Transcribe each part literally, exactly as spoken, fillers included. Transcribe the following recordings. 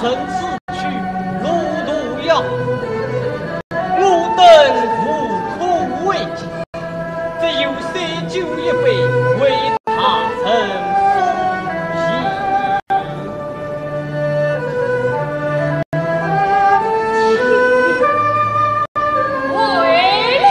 人此去路途遥，我等无可慰藉，只有三酒一杯，为他人送行。回来了。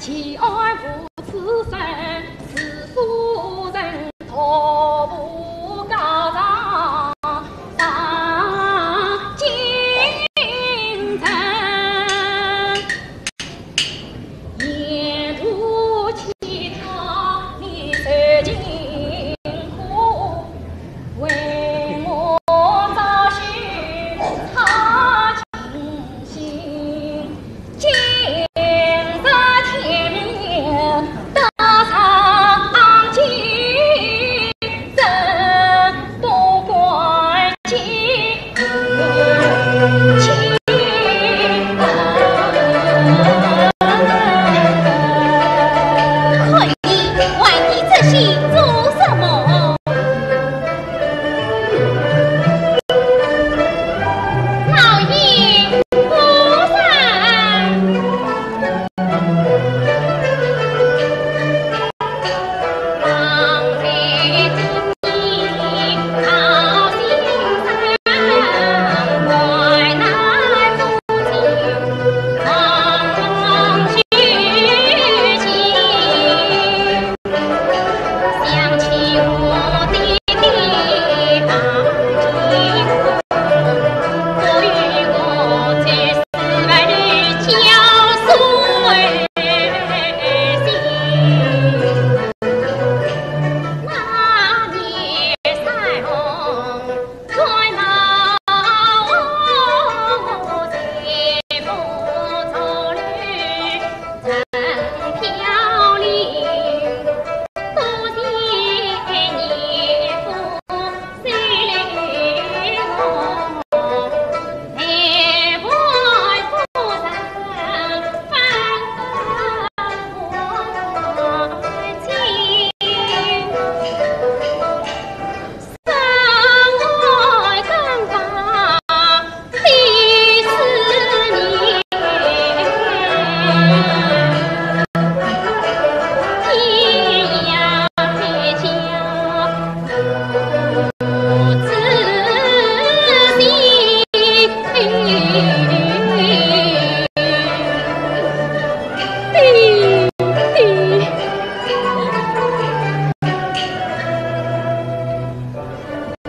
其爱无子孙，是夫人托付告状上京城。沿途乞讨你受尽苦，为我找寻他情心。 今日天明到上京，怎不关心？看你还提这些做什么？ 老爷夫人。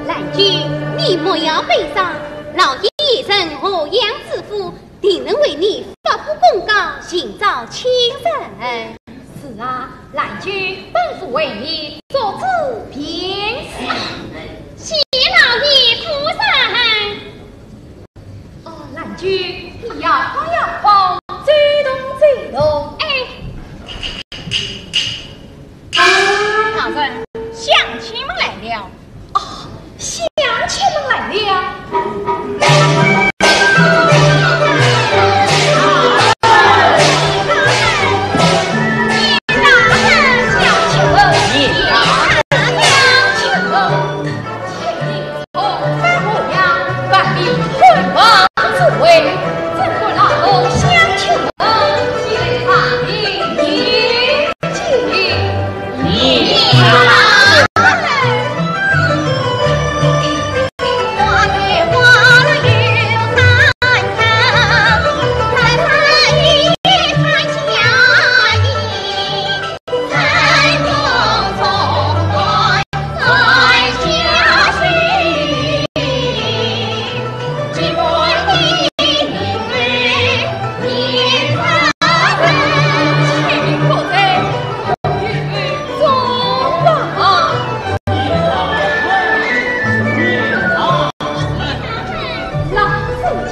兰君，你莫要悲伤，老爷一人河阳知府，定能为你发布公告，寻找亲人。是啊，兰君本府为你做主便是。谢老爷夫人。哦，兰君，你要快要快，走动走动。哎， 大人，乡亲们来了。啊，乡亲们来了。老人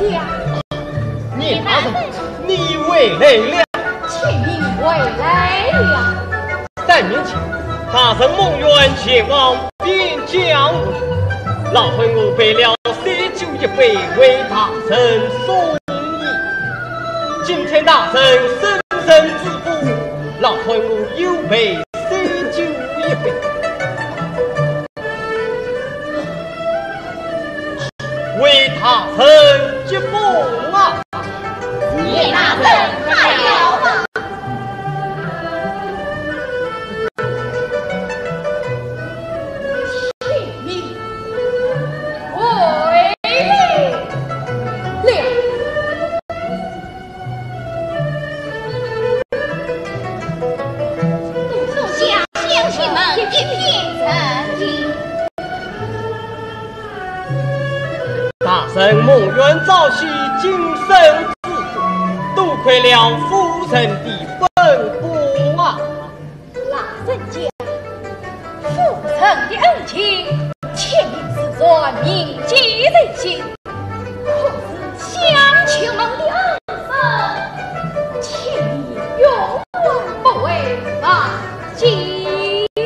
家。 你大人，你回来了。请你回来了。三年前，大人蒙冤前往边疆，老汉我备了喜酒一杯为大人送行。今天大人生辰之福，老汉我又备喜酒一杯。 为大人接风啊！谢大人快了吧。请你回来了。人蒙冤遭起，今生之苦，多亏了夫人的分拨啊。老人家，夫人的恩情，千年自传，铭记在心。可是乡亲们的恩声，千年永远不会忘记的。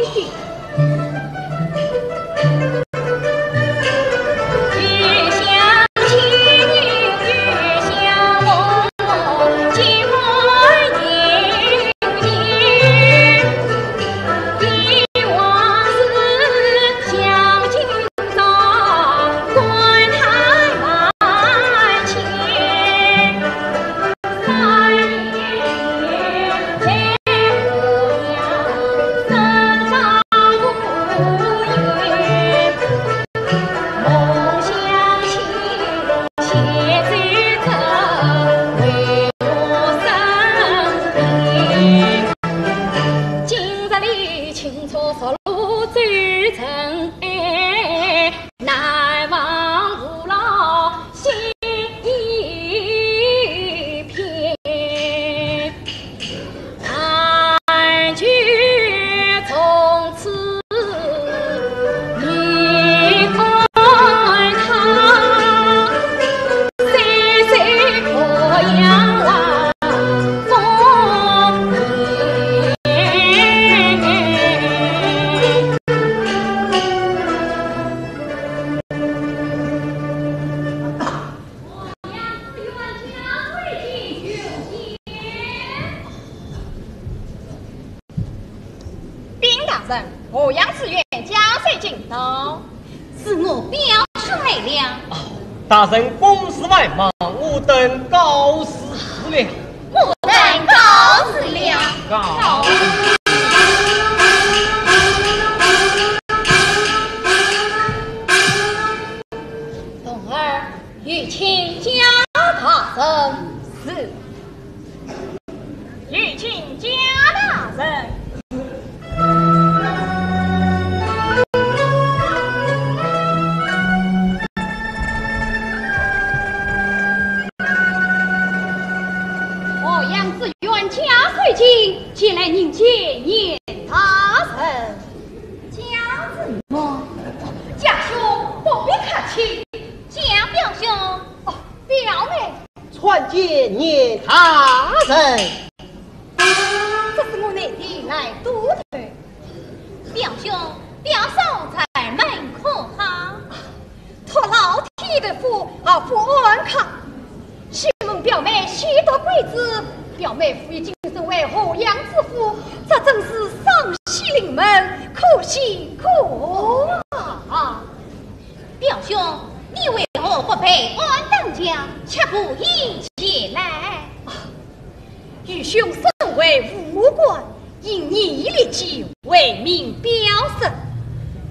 禀大人，河阳知县家谁见到？是我表兄来了。哦，大人公事繁忙，我等告辞了。我等告辞了。告辞。童儿， 有请家大人。是。有请家大人。河阳知县家谁见？前来迎接严大人。 家人么？家兄不必客气，叫表兄。哦，表妹。参见严大人。这是我内弟来都头。表兄，表嫂在门可好？ 托老天的福，啊，福安康。西门表妹喜得贵子，表妹父已经升为河阳知府，这真是双喜临门，可喜可贺啊！表兄，你为何不备案当讲，却不迎前来？ 愚兄身为武官，应严厉为民表率，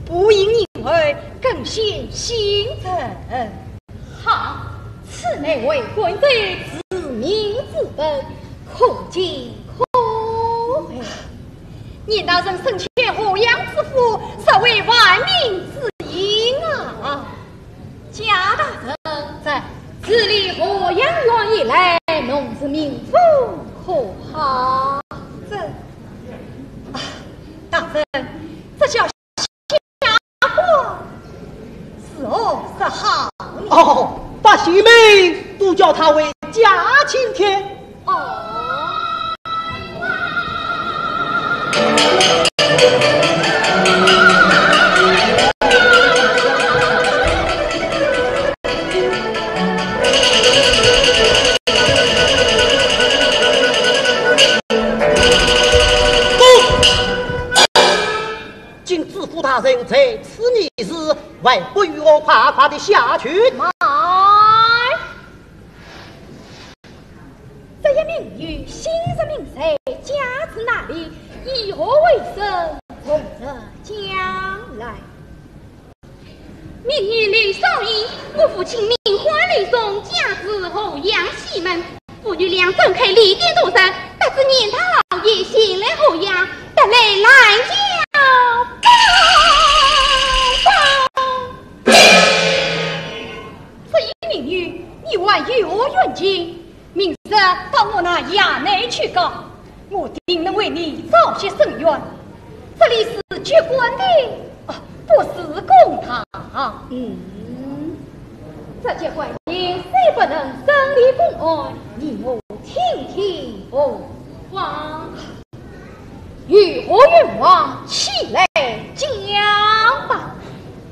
不应因为更显新人。好，此乃为官者治民之本，可敬可畏。 严大人升迁河阳知府，实为万民之幸啊！家大人。在。治理河阳县以来，侬是民风可好？这，啊，大人，这叫下官如何是好呢？哦，百姓们都叫他为嘉庆天。 哦。今知府大人在此议事，还不与我快快地下去？慢。 这一名女，姓甚名谁，家住哪里，以何为生，从何将来？名女刘少英，我父亲名唤刘松，家住河阳西门。父女俩分开历经多时，得知严大老爷前来河阳，特来拦轿。这一为你造些深冤。这里是决官的，啊，不是公堂。嗯，这决官人虽不能审理公案，你我听听无妨。有何冤枉，起来讲吧。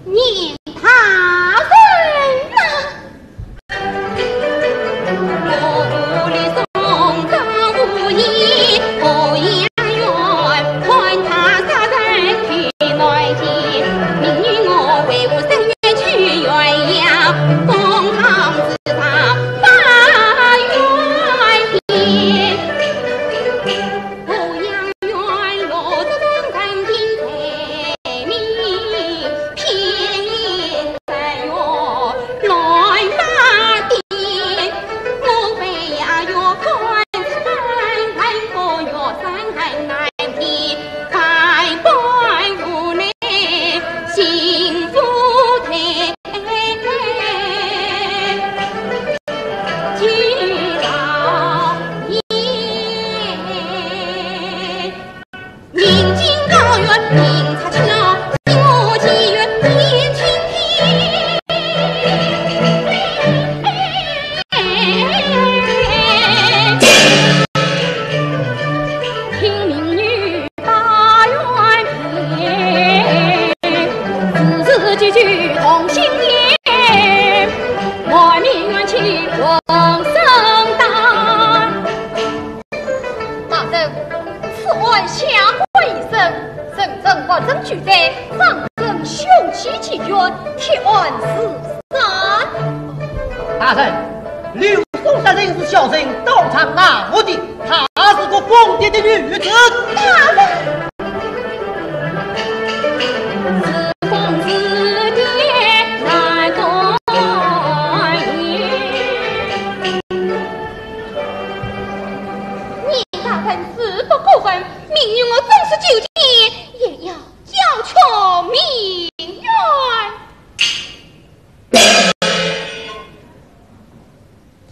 严大人呐！大人，此案下官一审，人证物证俱在，状证凶器齐全，铁案如山。大人，刘松杀人是小人当场拿获的，她是个疯癲的女子。大人！严大人恕不过问，命于我纵使九天，也要交出名冤。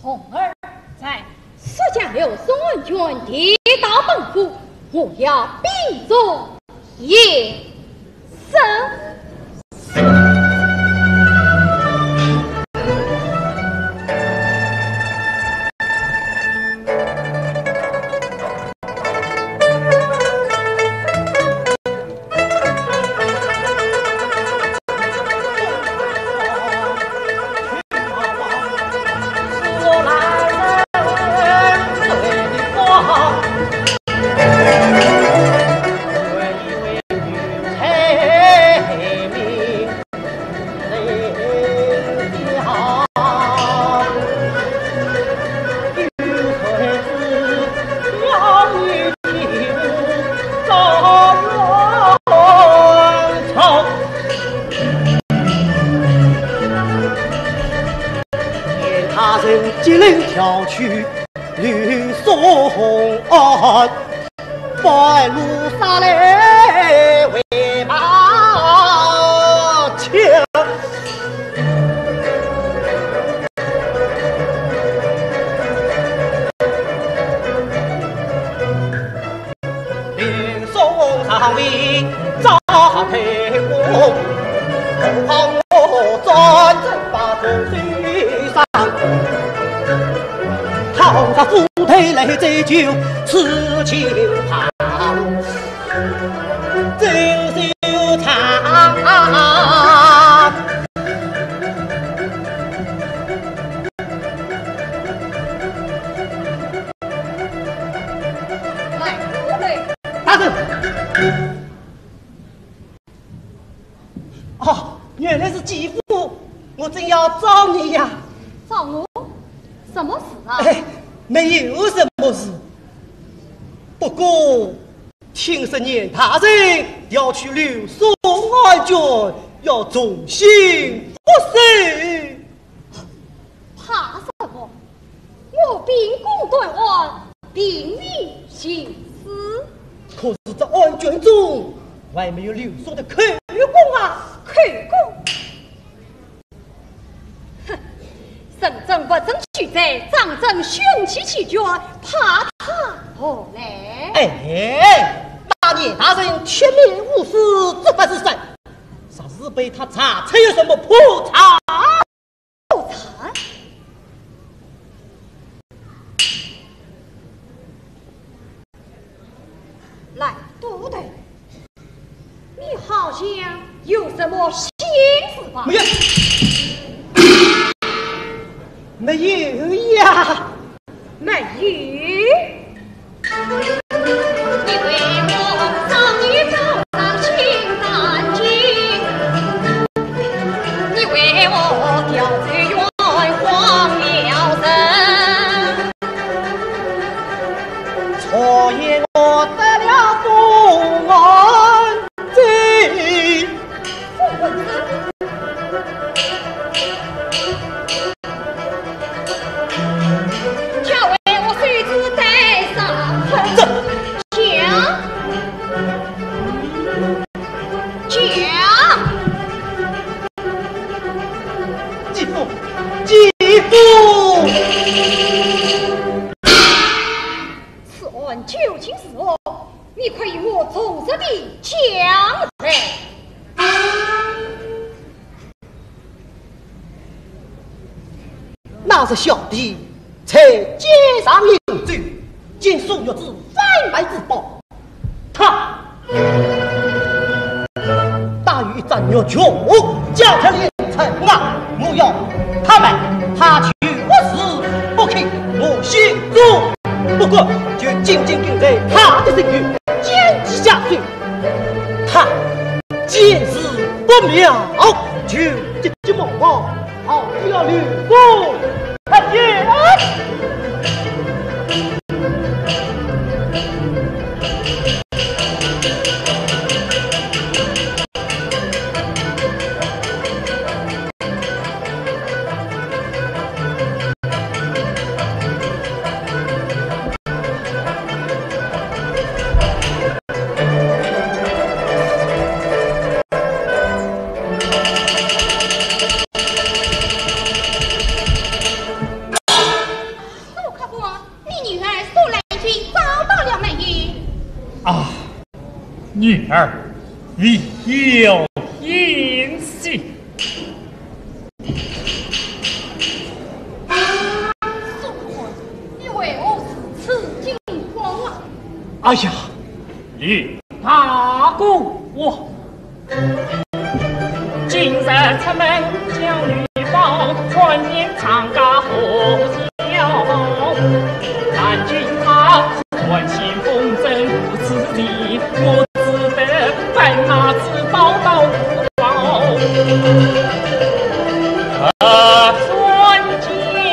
童儿在。速将刘松案卷提到本府，我要禀奏严嵩。来，大人。哦，原来是继父，我正要找你呀。找我？什么事啊？哎，没有什么事。不过， 听说严大人要取刘松案卷，要重新复审。怕什么？我秉公断案，并未徇私。可是这案卷中还没有刘松的口供啊！口供？ 哼，人证物证俱在，状证凶器齐全，怕他何来？哎，大年大人铁面无私，这不是神，若是被他查出有什么破绽？破绽？来，都头，你好像有什么心事吧？没有，没有呀。没有？你为我少女早上心担惊，你为我调走冤枉了人。 昨夜我得了不安之。叫为我谁知带上恨。这讲。 讲！继父，继父！此案究竟如何？你快与我从实地讲来。那日小弟 在街上饮酒，见苏玉芝贩卖珠宝，他带有一只玉珏，叫他连城啊，我要他卖，他就是不肯，我心中不甘，就紧紧跟在他的身后，将其下手。他见势不妙，就急急忙忙 好，只要吕布，快点！苏客官，你女儿苏兰君找到了没有？啊，女儿未有音信。苏客官，你为何如此惊慌啊？哎呀，你大哥我 今日出门将女报，传言张家何桥。南京他是传信风声无此地，我只得白马之报到不报。啊，传言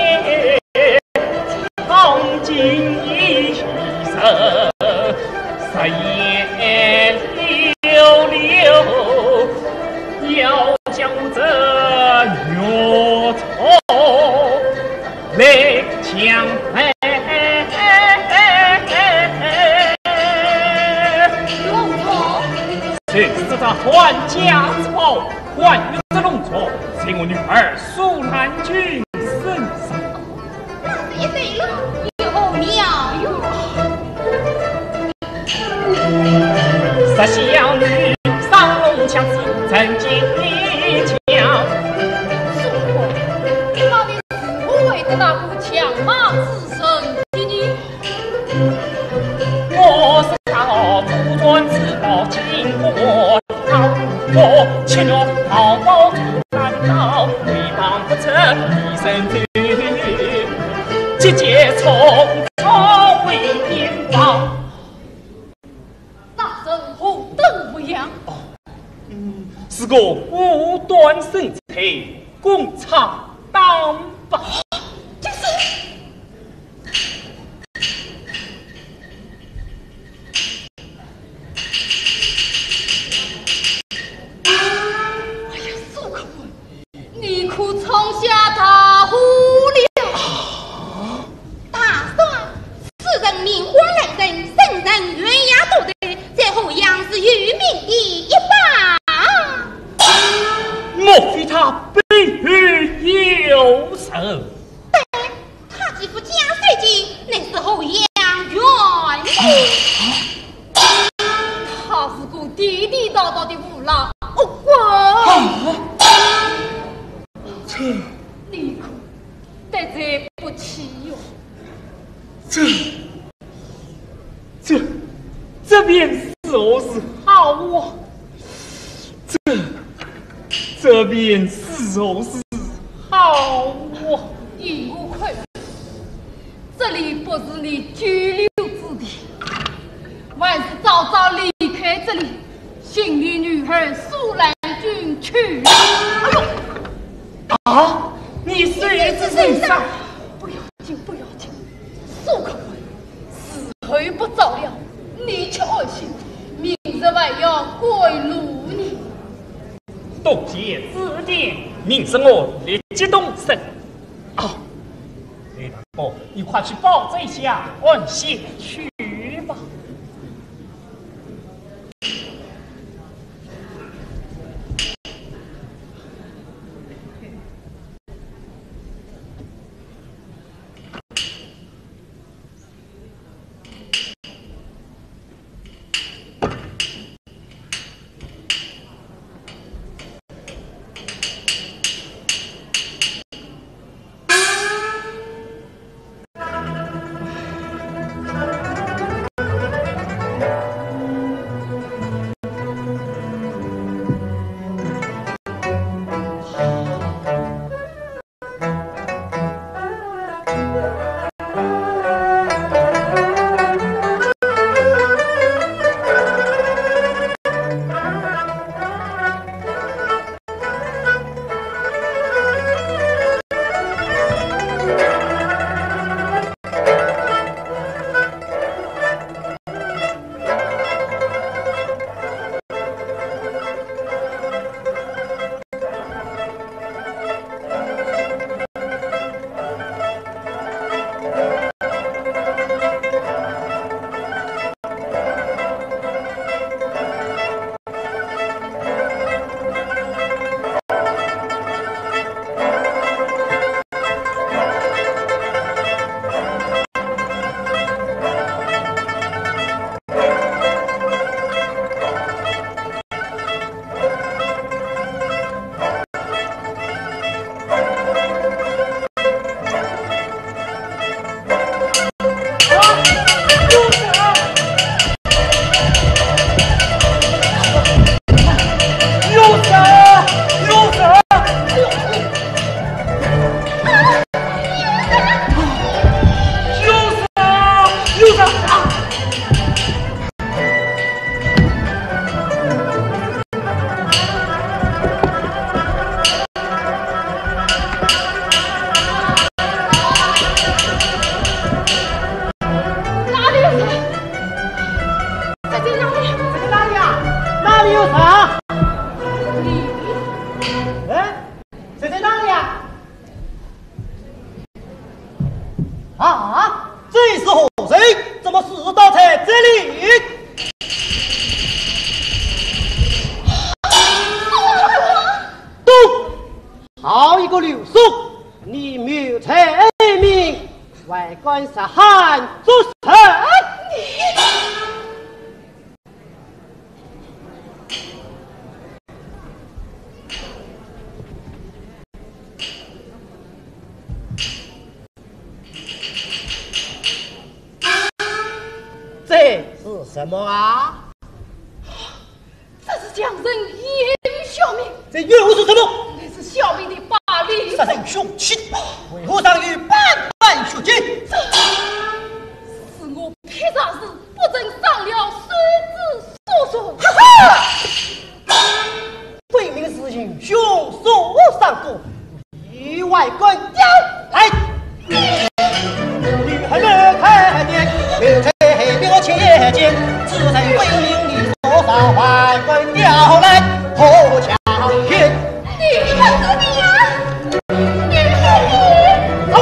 当今一时，实言溜溜，要将这玉珏来抢来。玉珏？就是这传家之宝，关于这玉珏，在我女儿苏兰君身上。 那是一对了，有何妙用？十香女上龙墙是真坚强。苏客官，你到底是何为得那个强马之神的呢？ 我是大祖传之宝金箍套，我七月桃花出山刀，回荡不出一身走，结结冲冲为银宝。大人何等模样？哦，嗯，是个武断神才， 公差当报。这是……哎呀，苏客官，你可闯下大祸了！啊？大帅，此人名唤来人，人人远远都得，在河阳是有名的一霸。 莫非他背后有人？老恶棍。啊！这，你可得罪不起哟。这，这，这便如何是好啊？这，这便如何是好啊？依我看，这里不是你久留之地，还是早早离开这里，寻你女儿苏兰君去。哎呦！啊，你是一直受伤？不要紧，不要紧，苏克文，时候不早了，你且安心，明日还要赶路呢。多谢指点，明日我立即动身。啊，雷大哥，你快去保这下，安歇去吧。哪里有人？在这哪里？在这哪里啊？哪里有人？你，哎，在这哪里啊？ 啊，这是何人？怎么死倒在这里？都，好一个刘宋，你谋财害命，还敢杀汉作神！你 这是什么啊？这是强人言语小民。这又是什么？乃是小民的把礼。杀人凶器，为何上有斑斑血迹？这是我劈柴时不慎伤了手指所做。哈哈！分明是行凶所伤故，与外官调来。女孩们看见，刘备表情见，此人分明你所杀，外官调来，何家人？你不是你呀！ 走！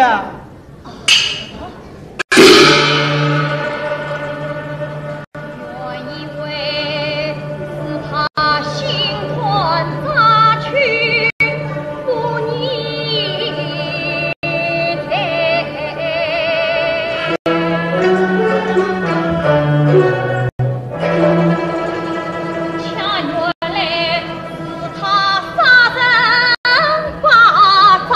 原因为是他心宽扎去不义贼。恰原来是他杀人八方。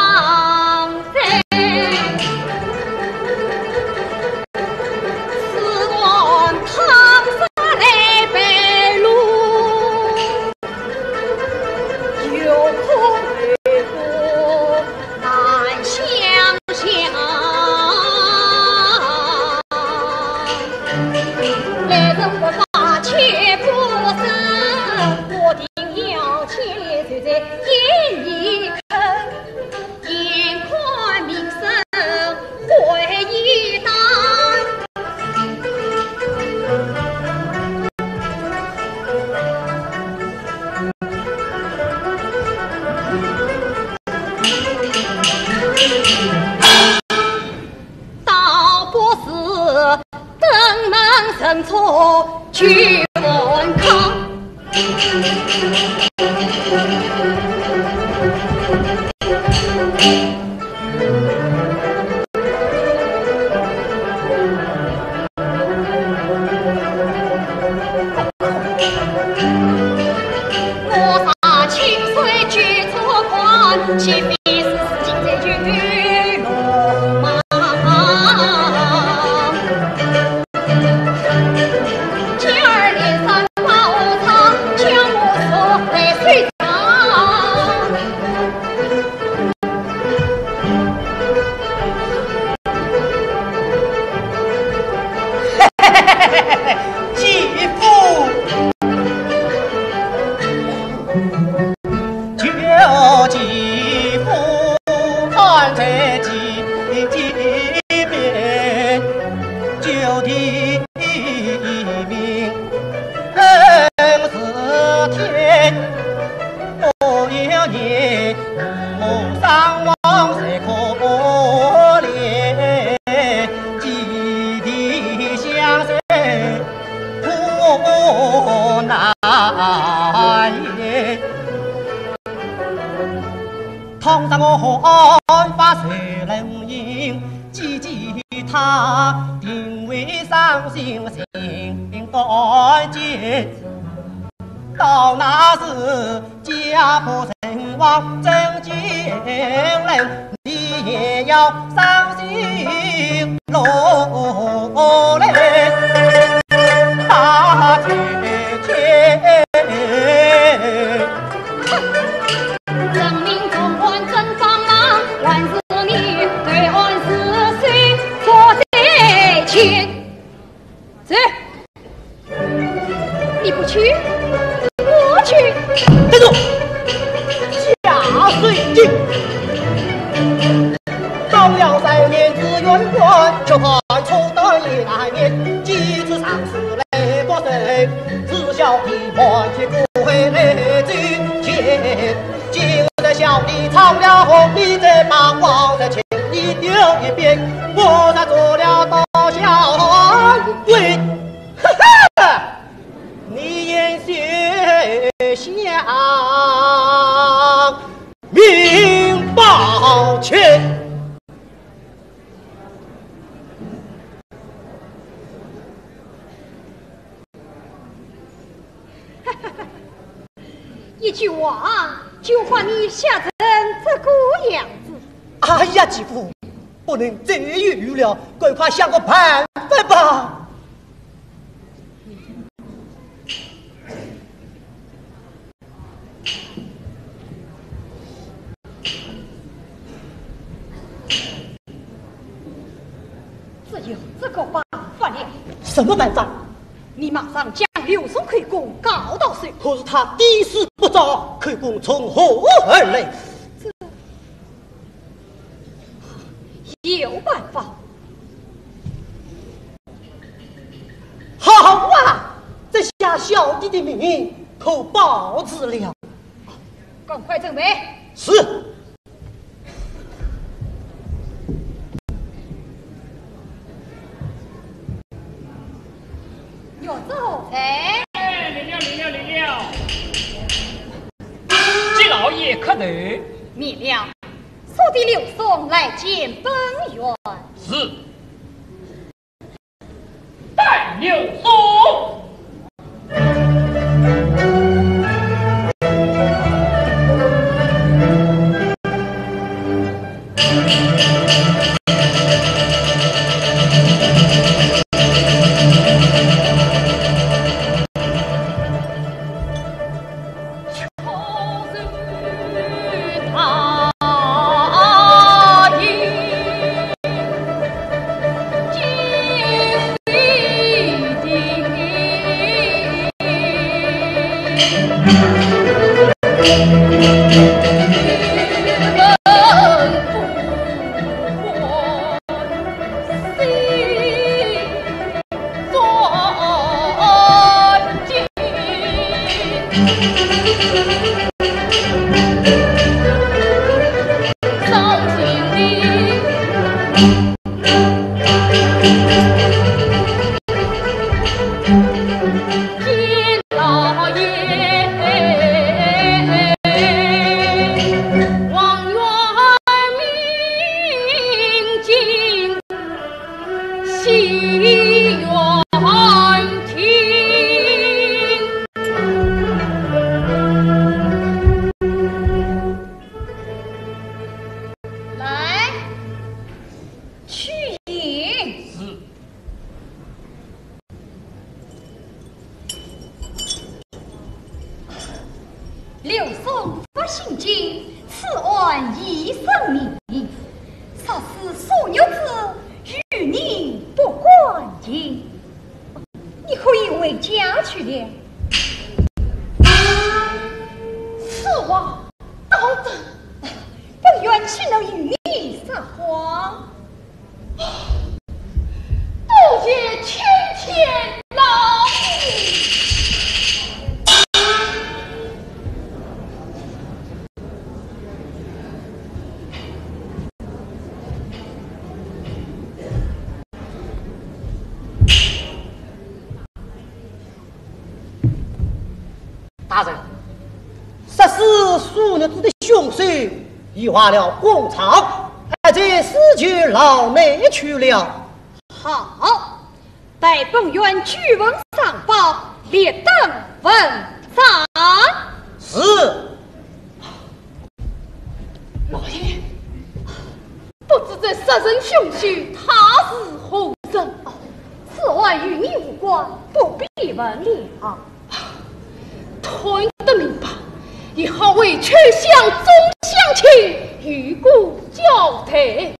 倒不是登门认错去问康。我杀清水举出关，岂非是今日就落马？ 倘若我案发受人刑，记记他，定会伤心心断绝。到那时，家破人亡，真情人，你也要伤心落泪大姐姐。 人民公案真帮忙，还是你对案是谁做最前？谁？你不去，我去。站住！下水井。 当了三年知县官，却判错得一大年，几次上诉来不成，只晓得满天过海来追究。今日小弟闯了祸，你再把往日情你丢一遍，我才做了大小鬼。哈哈，你也休想 明白去。一句话就把你吓成这个样子。哎呀，继父，不能再犹豫了，赶快想个办法吧。 只有这个办法了。什么办法？你马上将刘松口供告到手。可是他抵死不招，口供从何而来？这 有办法。好啊，这下小弟的命可保住了。赶快准备。是。愿做何罪？哎，明了，明了，明了。季老爷磕头。明了，速带柳松来见本县。是。带柳松。来，取印。是。 柳松发心经，此案已审明，若是苏玉芝与你不干净，你可以回家去了。此话当真？本县岂能与你撒谎？ 多谢青天老爷。大人，杀死苏玉芝的凶手已还了公堂，还请司徒老爷去了。好，待本县据文上报，立等问斩。是。老爷，不知这杀人凶手他是何人？此案与你无关，不必问了。 断得明白，你好回去向众乡亲有个交代。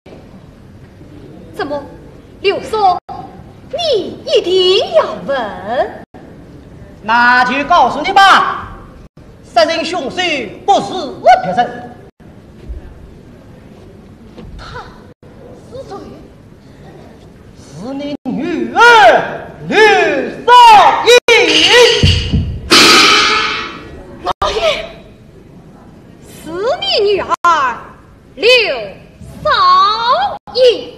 怎么，柳松，你一定要问？那就告诉你吧，杀人凶手不是别人，他是谁？ 是你女儿柳少英。老爷，是你女儿柳少英。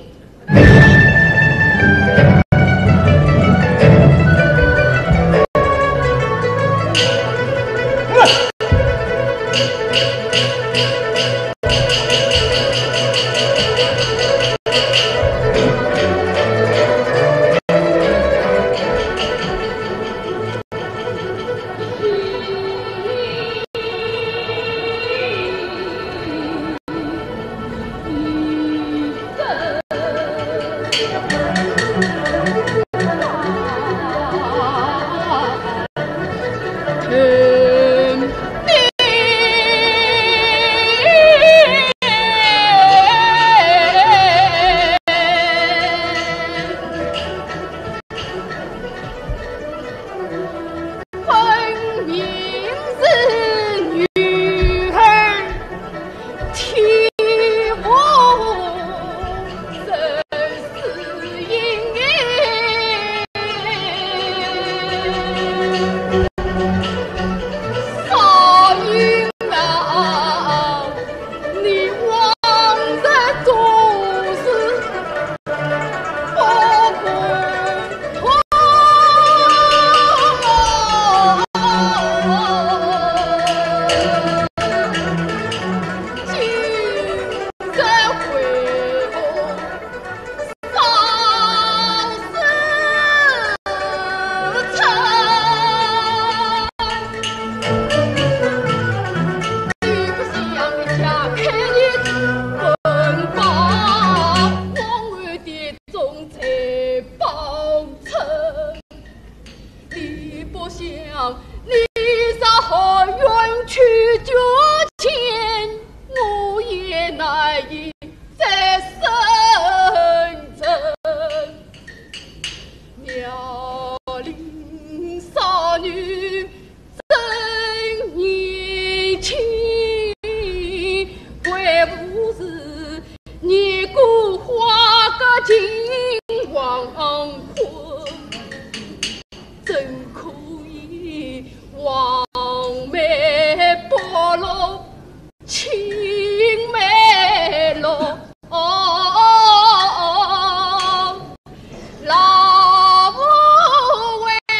你若远去久见，我也难以再生存。妙龄少女真年轻，为何是年过花甲尽黄昏？ 怎可以望梅不落青梅落？老夫为儿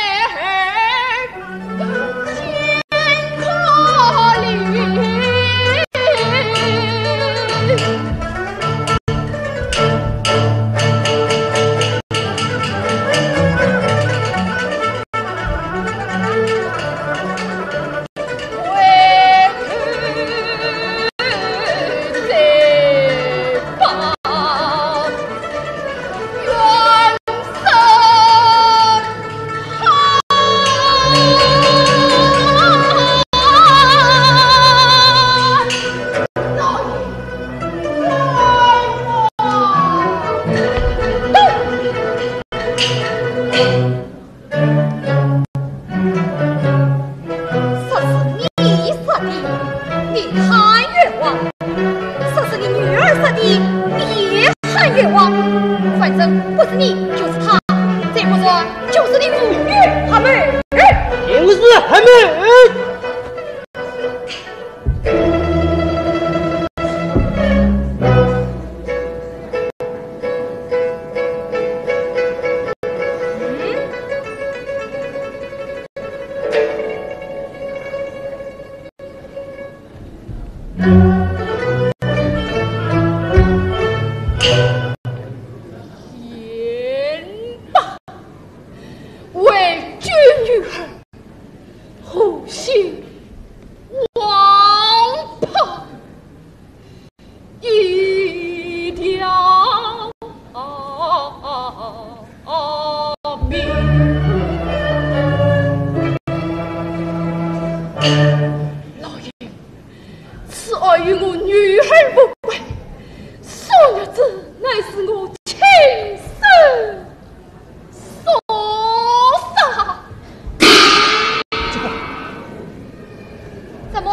说是你杀的，你喊冤枉；说是你女儿杀的，你也喊冤枉。反正不是你，就是她，再不说就是你父女他们。就是他们。言罢，为救女儿，护心王袍。 一条命。老爷，此案与我女儿无关，苏玉芝乃是我亲手 所杀。怎么？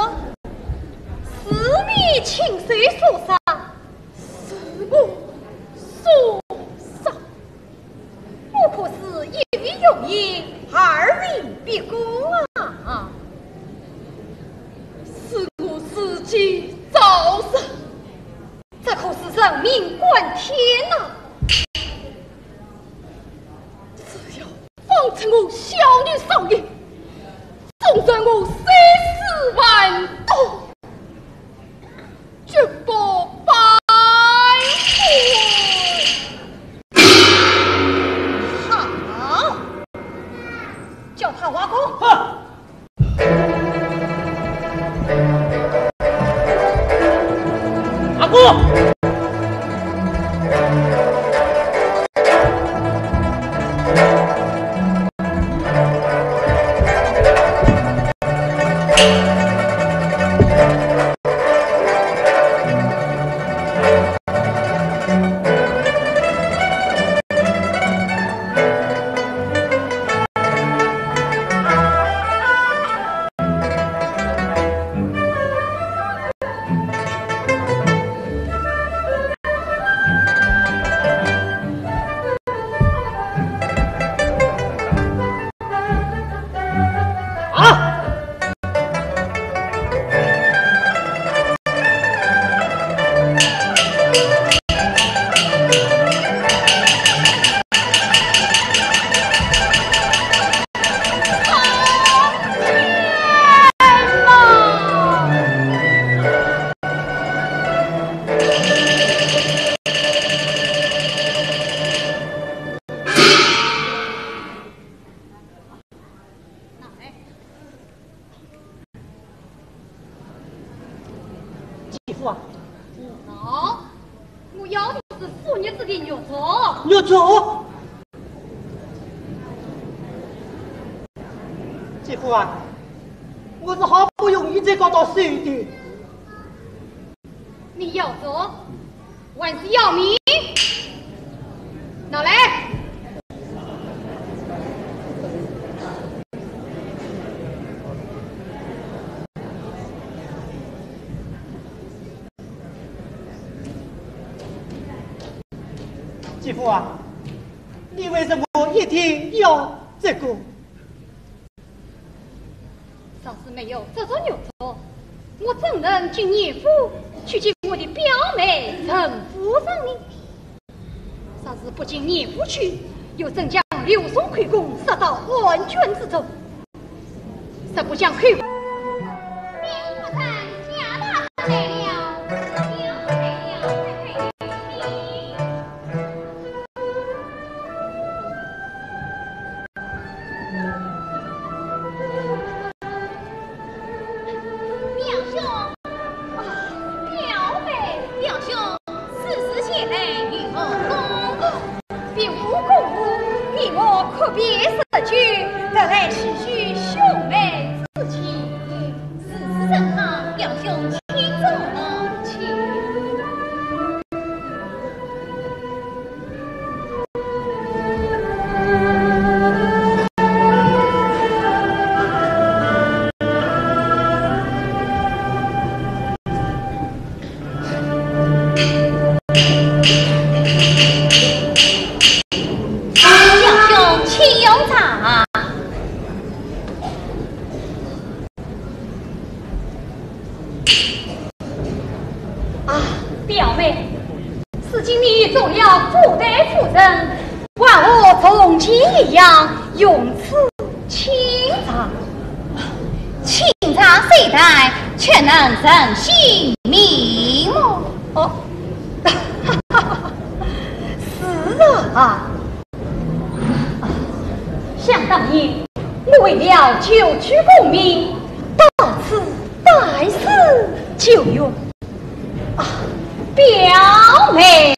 是你亲手所杀？是我所杀。不可是一语用言，二语逼供啊！是我自己造成。这可是人命关天呐！ 只要放出我小女少爷，纵然我生死万冬，绝不反悔。好，叫他画供。好。 阿哥！继父啊，好，我要的是苏玉芝的玉镯。玉镯？姐夫啊，我是好不容易才搞到手的。你要做，还是要命？拿来！姐夫啊，你为什么一定要这个？ 若是没有这座玉镯，我怎能进严府去见我的表妹陈夫人呢？若是不进严府去，又怎将刘宋口供塞到案卷之中？若不将口供……禀夫人，贾大人来了，表妹来了，快快请。 表兄，啊，表妹。表兄，此事前来有何公告？并无公务，你我阔别日久，特来叙叙兄妹之情。如此甚好，表兄请坐，请。 表兄，请用茶。 啊，表妹，如今你做了府台夫人，还何从前一样用此清茶？清茶虽淡，却能成性命么？哦，是啊。 想当年，我为了求取功名，到此拜师求学。啊，表妹。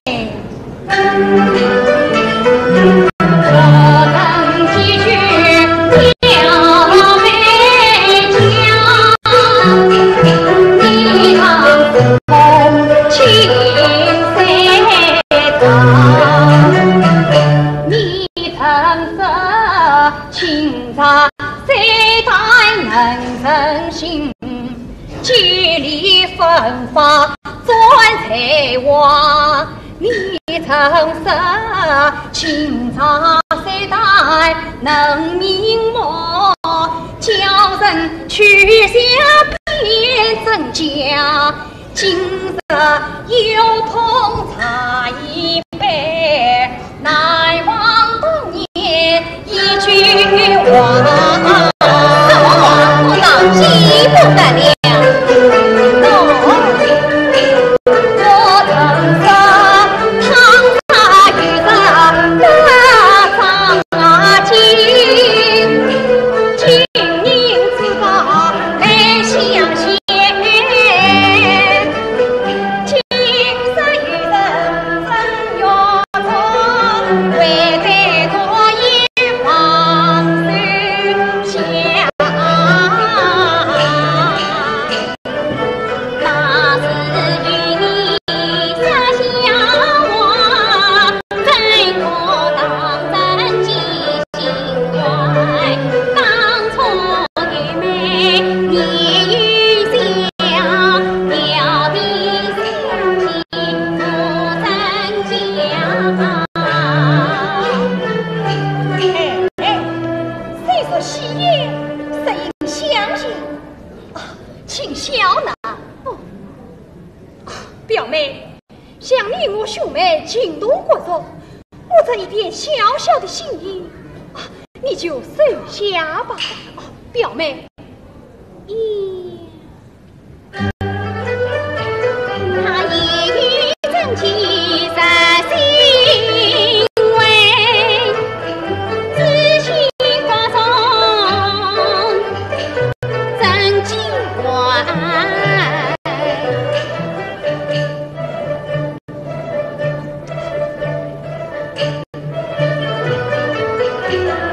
哎，哎，谁说戏言，谁应相信？啊，请笑纳。哦，表妹，想你我兄妹情同骨肉，我这一点小小的心意，啊，你就收下吧。啊，表妹，你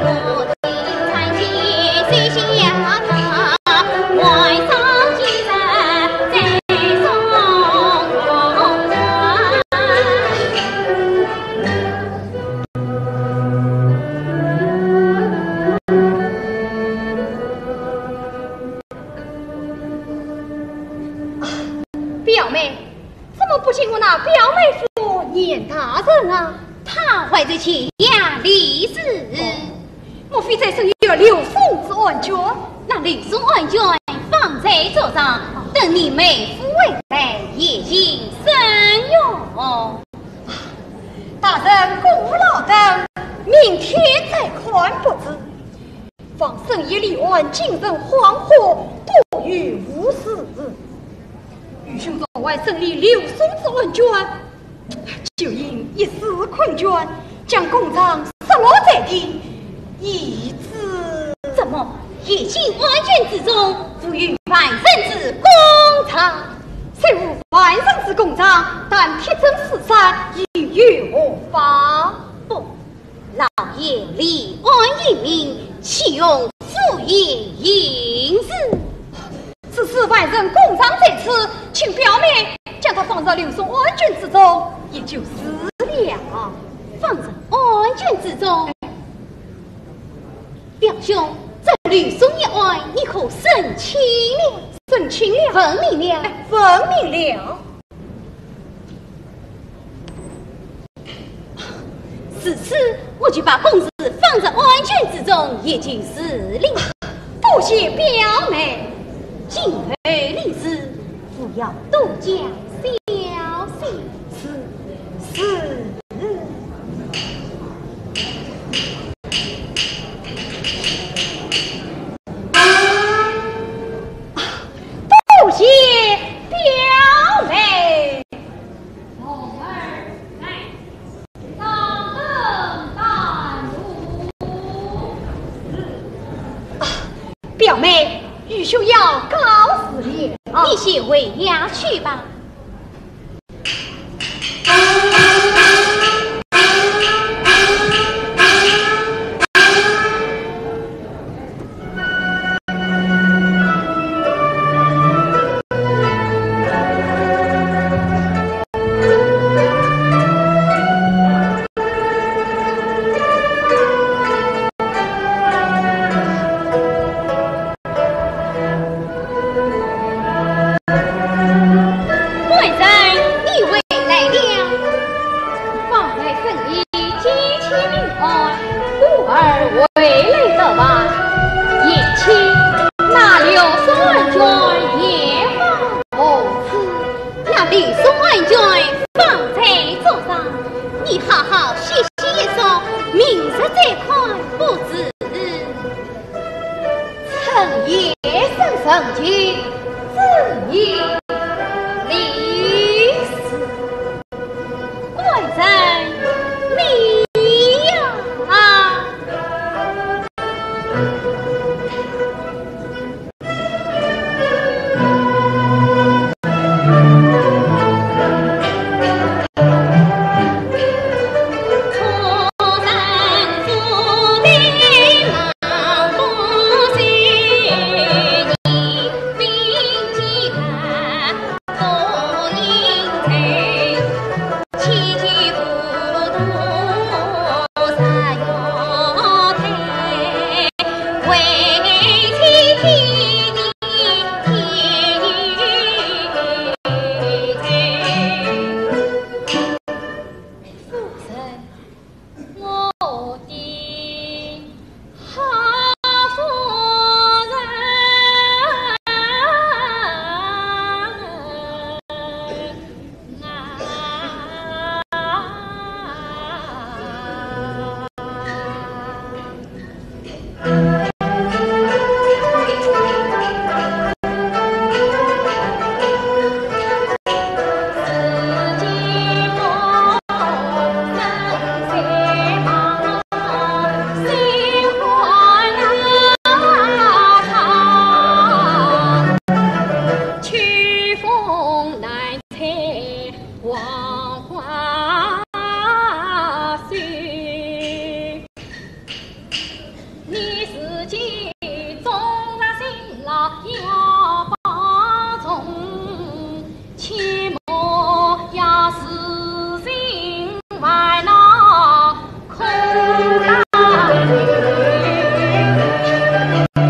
我听传奇虽像表妹夫严大人啊？他还在前衙理事。哦，莫非在审有刘宋之案卷？那刘宋案卷放在桌上，等你妹夫回来，一并审用。大人过劳等，明天再看不迟。 方生一立案，精神恍惚，多有误事。愚兄昨晚审理刘宋之案卷，就因一时困倦，将公章摔落在地，以致……怎么？一经案卷之中，无有犯人之公章？虽无犯人之公章，但铁证如山，又有何妨？不， 老爷立案英明，岂容敷衍行事？此次犯人公章在此，请表妹将他放入刘宋案卷之中，也就是了。放入案卷之中？表兄，这刘宋一案，你可审清了？审清了。问明了？哎，问明了。 如此，我就把公事放入案卷之中，也就是了。多谢表妹。今后立事，不要多加小心。是，是。多谢表妹。 表妹，愚兄要告辞了。你先回衙去吧。 官人，你回来了。方才审理几起命案，故而未来得晚。贤妻，那刘宋案卷也放何处？那刘宋案卷放在桌上，你好好歇息一宿，明日再看不迟。 臣夜深人静，自有理事。官人，你呀！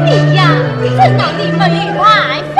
你呀，真拿你没办法。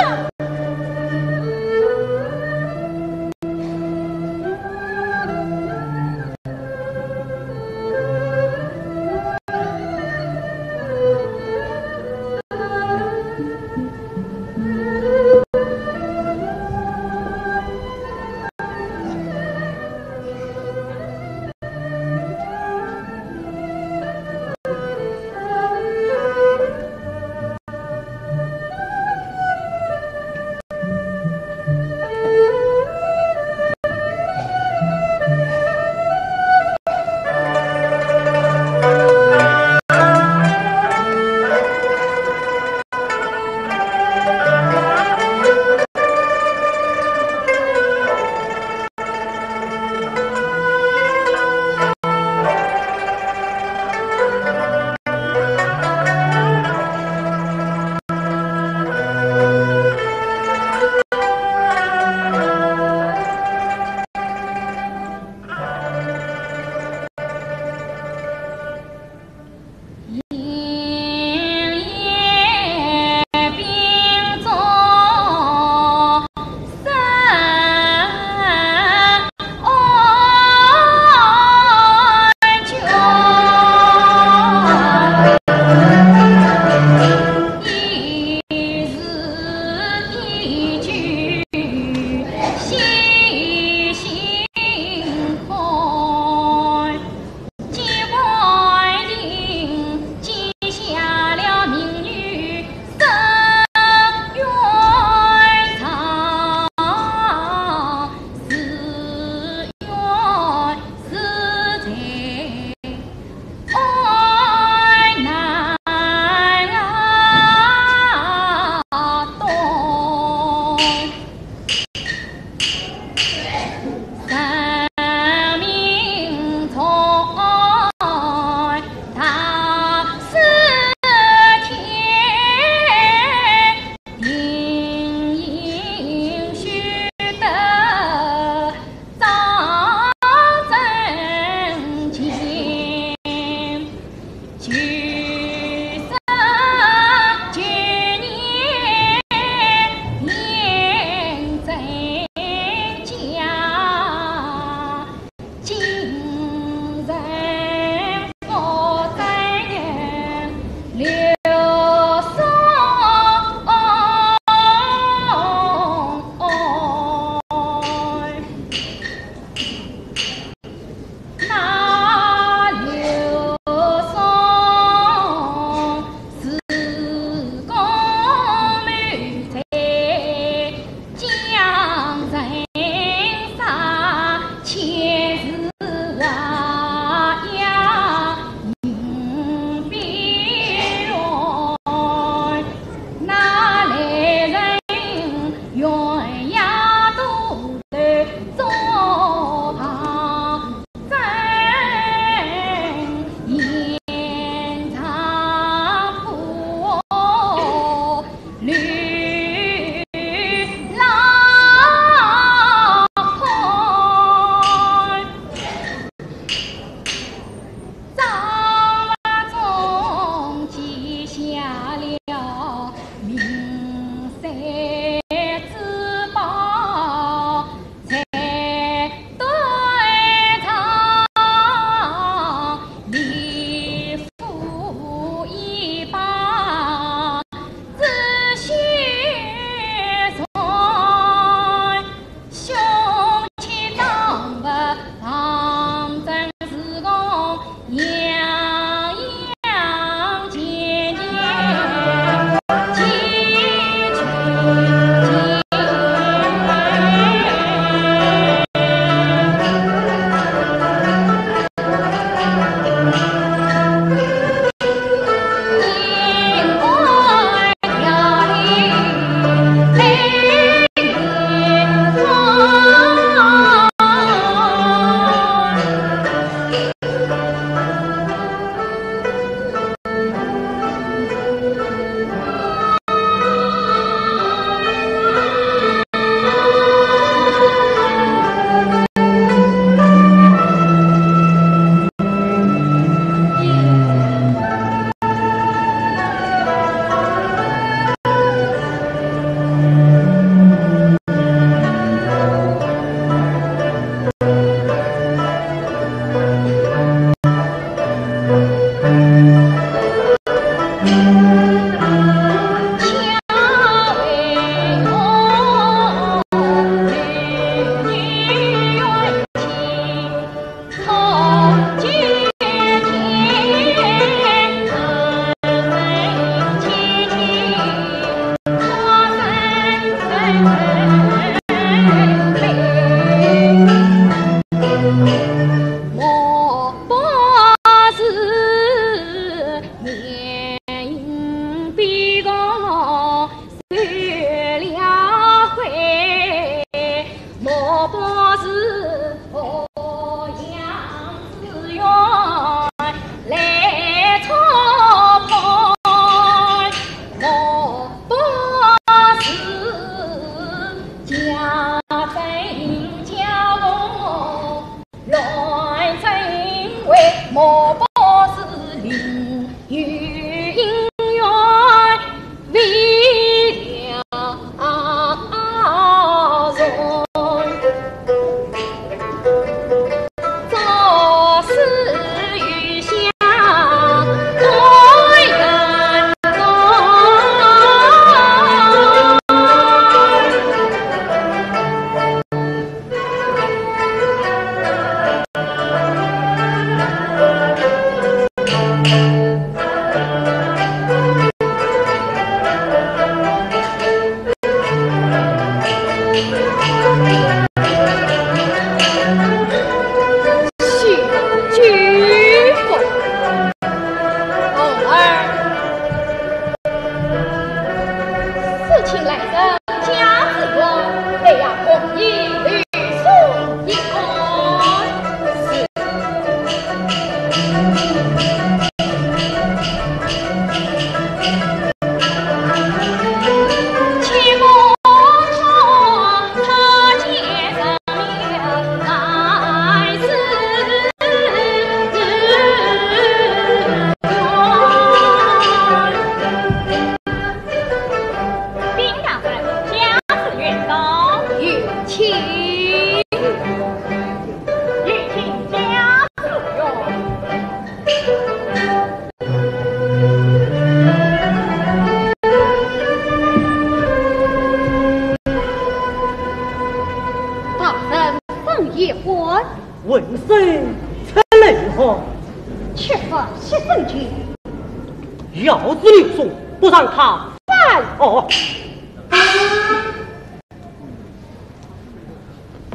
小子刘松，不让他犯。哦。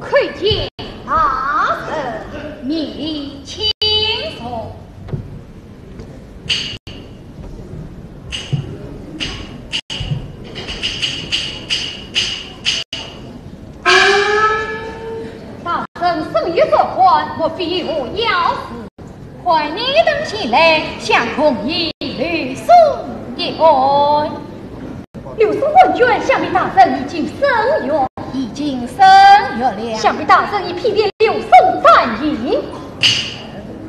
叩见大人，免礼请坐。 大人身有重患，莫非有要事？唤你等前来，想共议刘松一案。刘松案卷，想必大人已经审阅。已经审阅了。想必大人已批点刘松斩刑。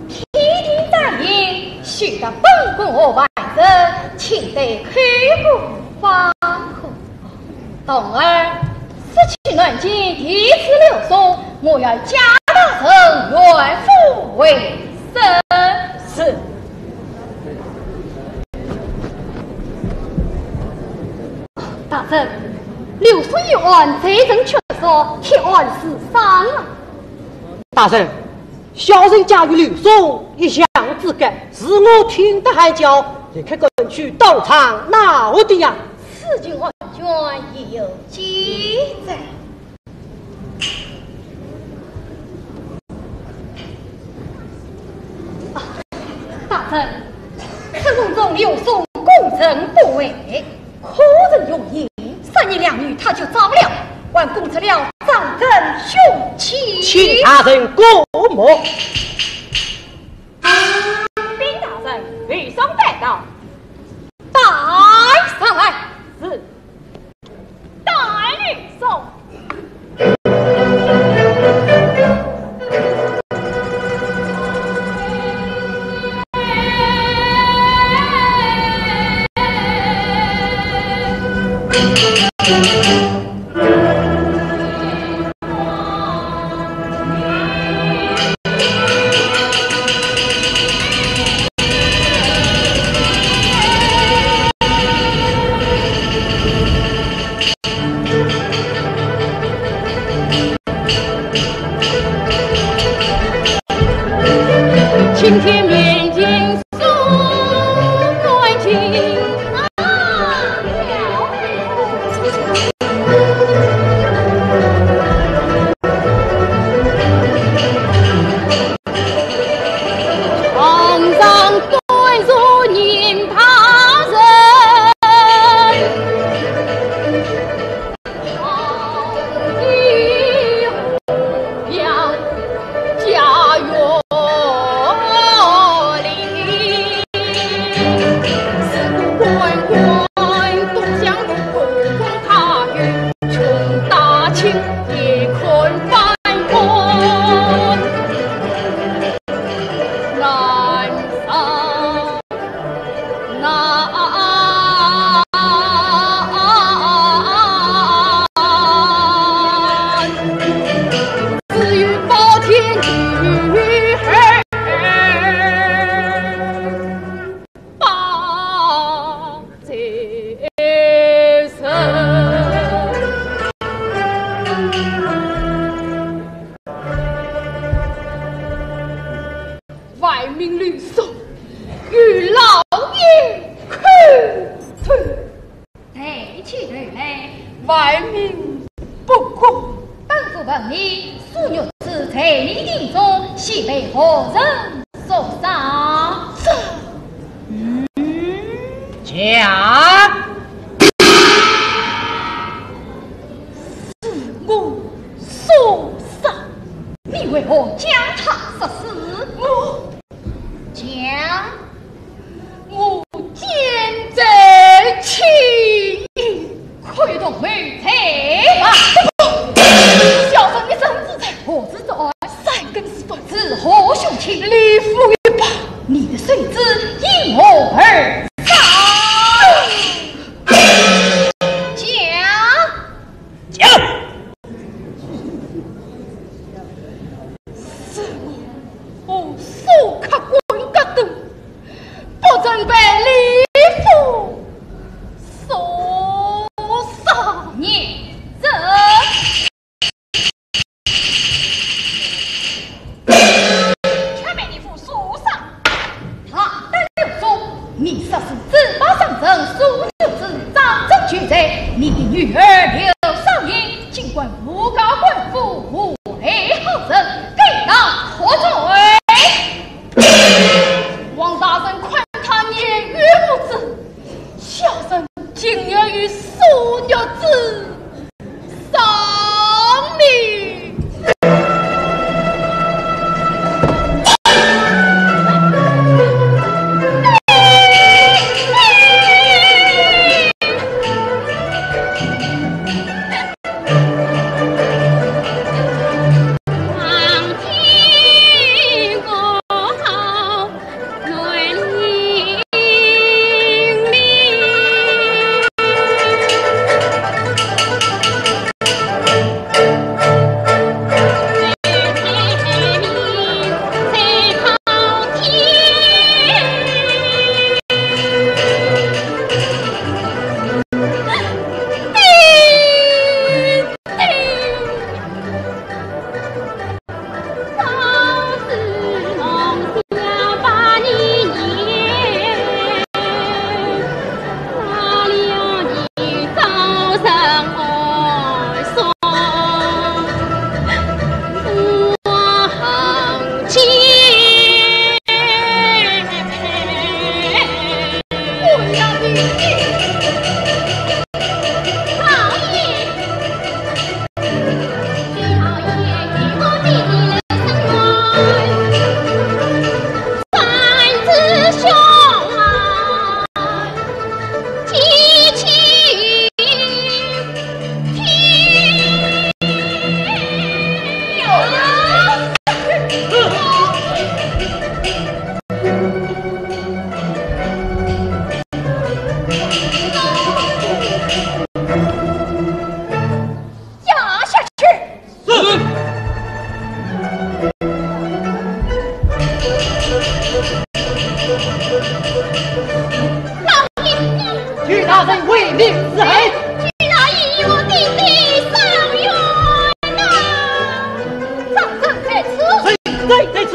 批点斩刑，须得本官和外人亲对口供方可。 童儿，此去南京，提审刘松，我要假大人袁府为证。是。大人，刘松一案罪证确凿，铁案是上了。大人，小人家与刘松一向之隔，是我听得喊叫，立刻赶去当场拿的呀。 此情案卷已有记载。啊，大人，此案中刘松供认不讳，可曾用刑？三言两语他就招了，还供出了赃证凶器。请大人过目。禀大人，刘松带到。 带上来。是。带刘松。 青天面前送干净。 万民律所，与老爷叩头。抬起头来，万民不公。本府问你，苏玉芝在你庭中，系被何人所杀？这……嗯，讲。 是我所杀。你为何将他杀死？我……讲。我见贼起意，可有动谋在外？啊，不可！小生一生之罪，何止这案？三更时分，是何凶器？利斧一把。你的谁知因何而杀？八上阵，苏六子，张震俱在，你的女儿刘少英，竟敢诬告官府，祸害后人，该当何罪？王大人，看她年逾五子，小人竟要与苏六子 丧命。押下去。是。老爷，许大人为民除害。许大人，我的少爷呐！张震在此。谁在，在此？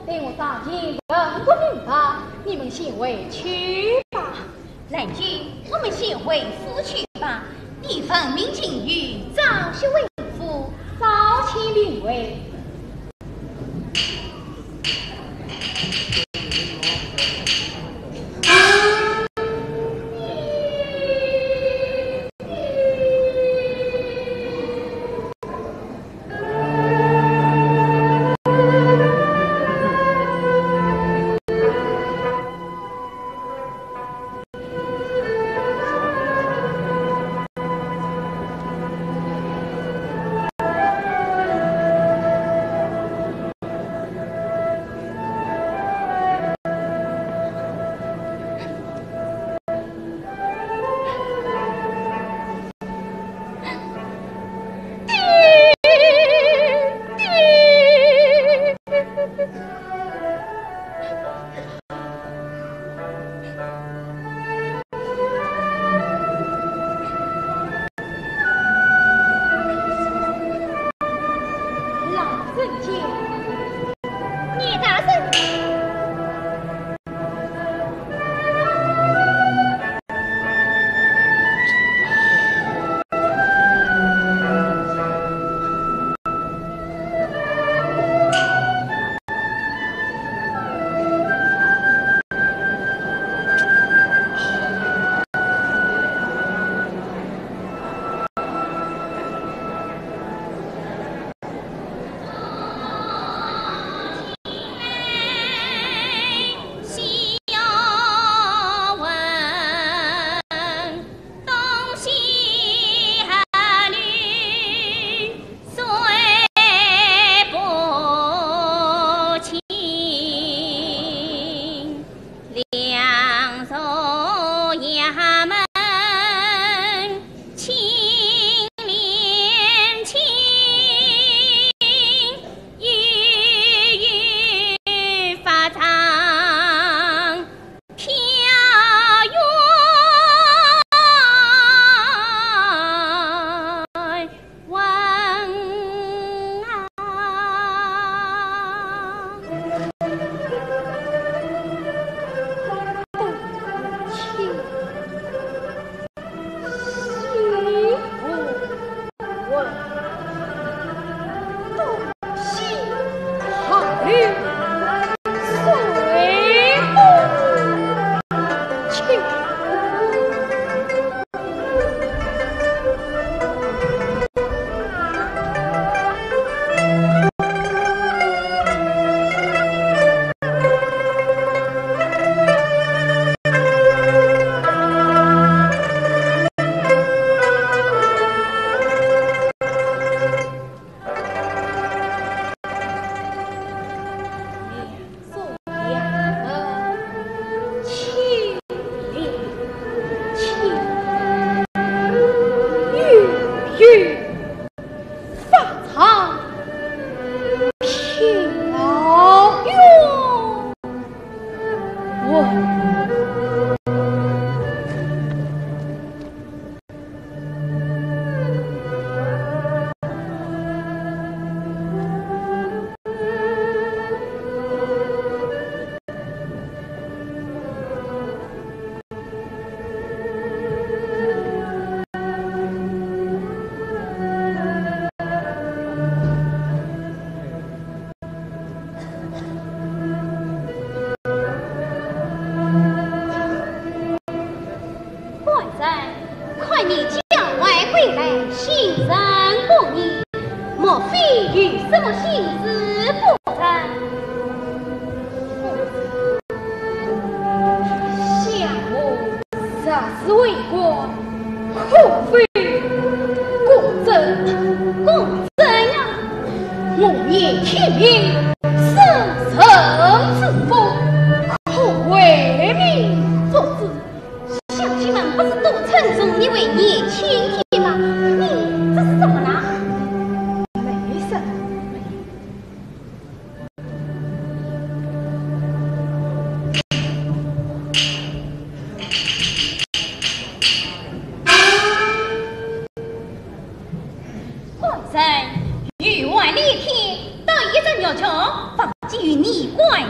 待我上前问个明白，你们先回去吧。兰君，我们先回府去吧。你奉命进去，早些回府。早些灵位。 老人家，你大声！ 官人，看你脚外归来，心神不宁，莫非有什么心事不成？想我若是为官，可否公正？公正啊！我年轻命，生人之福，可为民作主。 乡亲们不是都称颂你为年轻人吗？你这是怎么了？没事。官人，御外连天，得一只玉珏，放给你官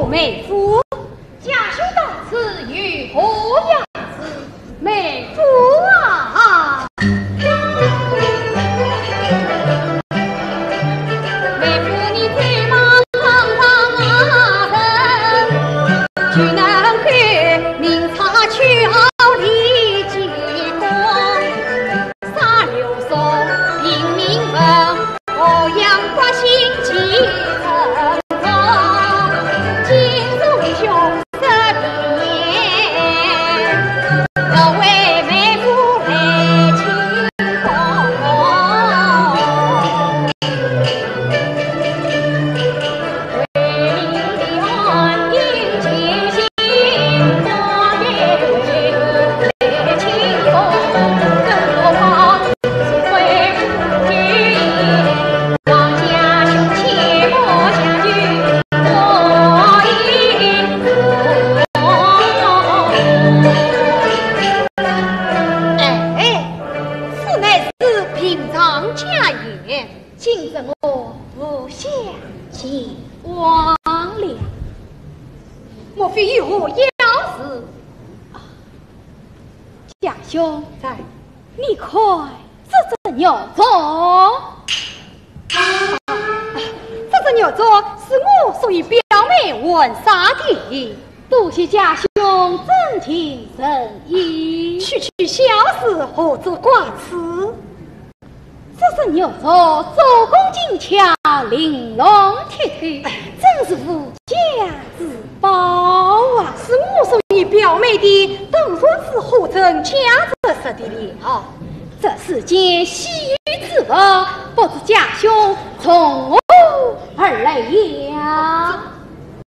妹夫。家兄到此有何要事？妹夫啊！妹夫，你在忙忙啊，就能够明察秋毫，理解过。 哎，此乃是平常家宴，今日我无相见。 忘了，莫非有何要事？啊，家兄，在。你看这只玉镯。啊，这只玉镯是我送与表妹玩耍的。多谢家兄真情实意。区区小事，何足挂齿？ 这只玉镯做工精巧，玲珑剔透，真是无价之宝啊！是我送与表妹的，当然是货真价实的了。这世间稀有之物，不知家兄从何而来呀？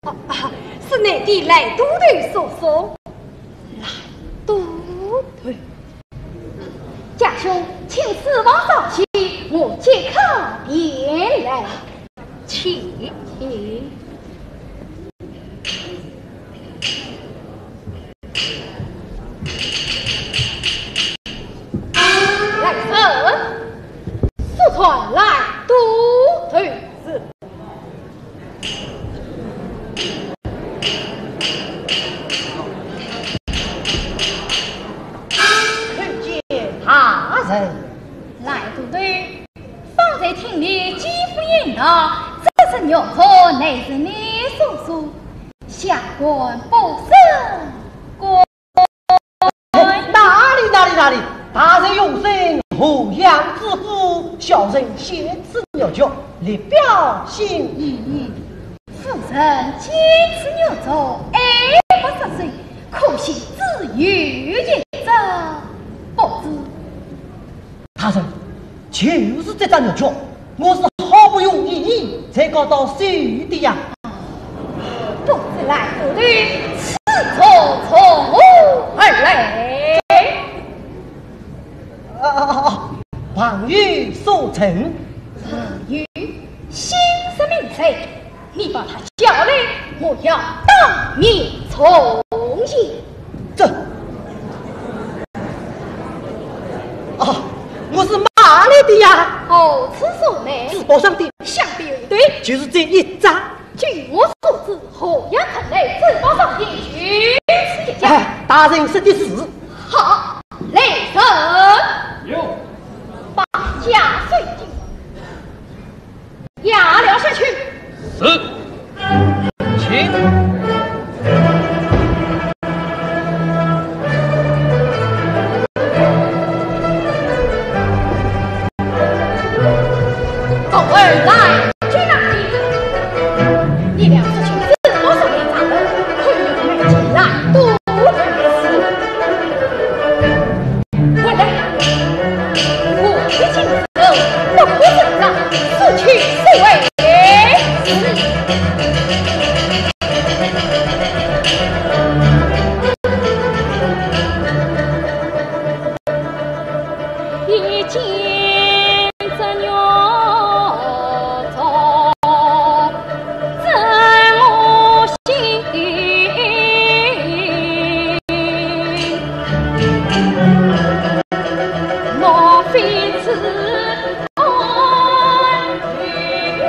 啊，啊，是你的来都头所送。来都头。 家兄，请书房稍息，我即刻便来。请。来人，速传来都头。是。 参见大人。来都头，方才听你姐夫言道，这只玉镯乃是你所送，下官不胜光。 哪里，哪里，哪里！大人用心，何样之故？小人献此玉镯，以表心意。夫人见此玉镯，爱不释手，可惜只有一只，不知。大人， 就是这只玉镯，我是好不容易才搞到手的呀。不知来都头，此镯从何而来？啊，啊，啊，朋友所赠。朋友，姓甚名谁？ 你把他叫来，我要当面重谢。这，啊，我是买来的呀。何处所买？珠宝商店。想必有一对。就是这一只。据我所知，何人曾来珠宝商店？就是这家。哎，大人说的是。好，来人。有。把家收进。 押了下去。是，请。童儿来，去哪里？你俩说清楚，我说明白了，可以来都来事。 我来，我的情人不可胜招，速去速回。一见这玉镯 真窝心，莫非此爱与我？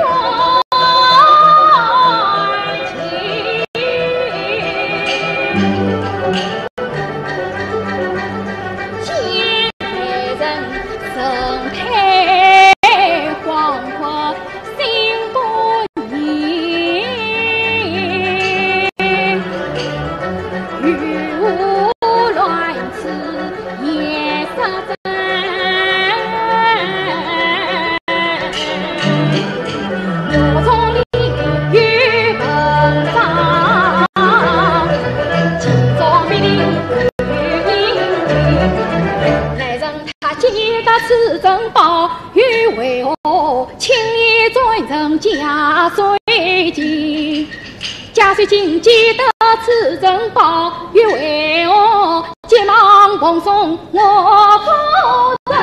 珍宝，又为何轻易转人家水井？家水井既得此珍宝，又为何急忙奉送我夫人？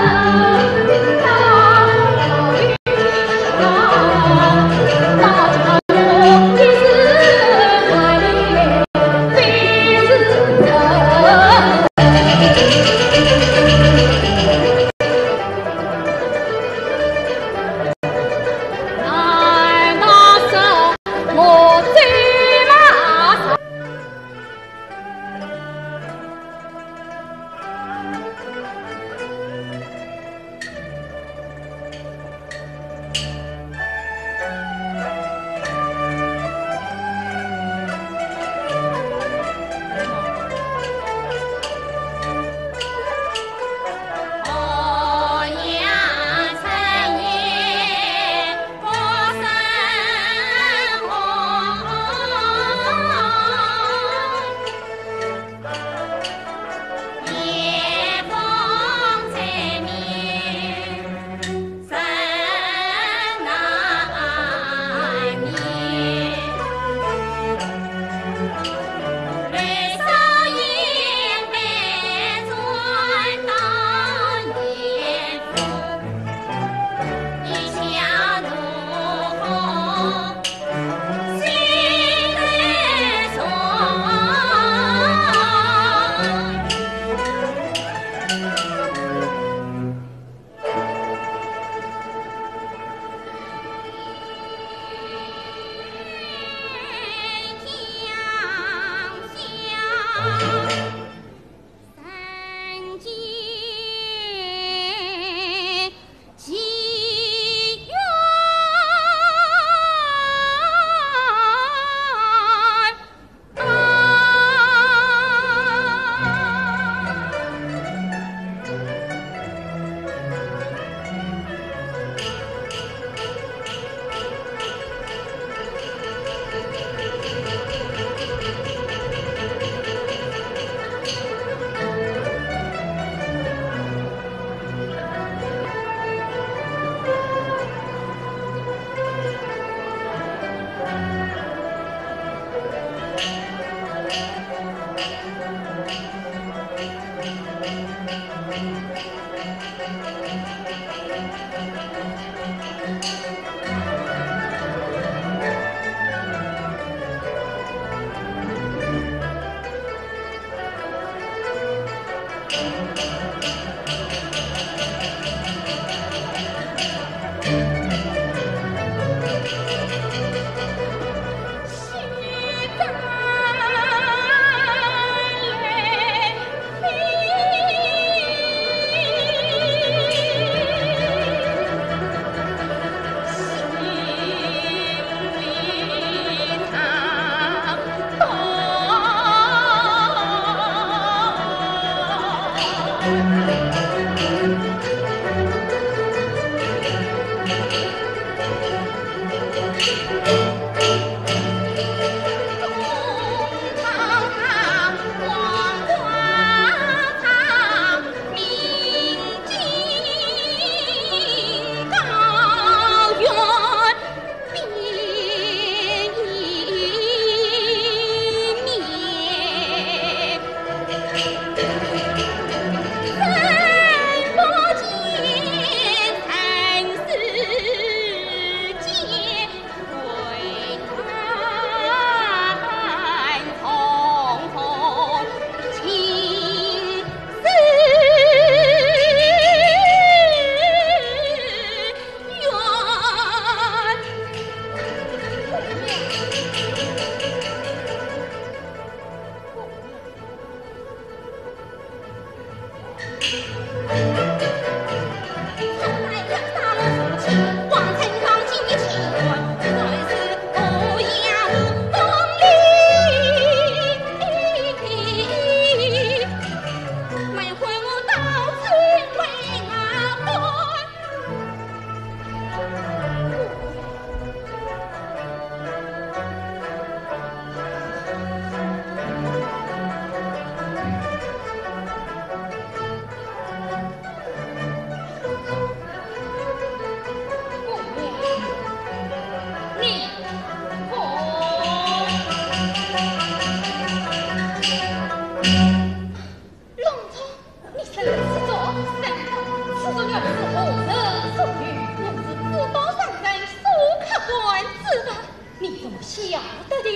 晓得的，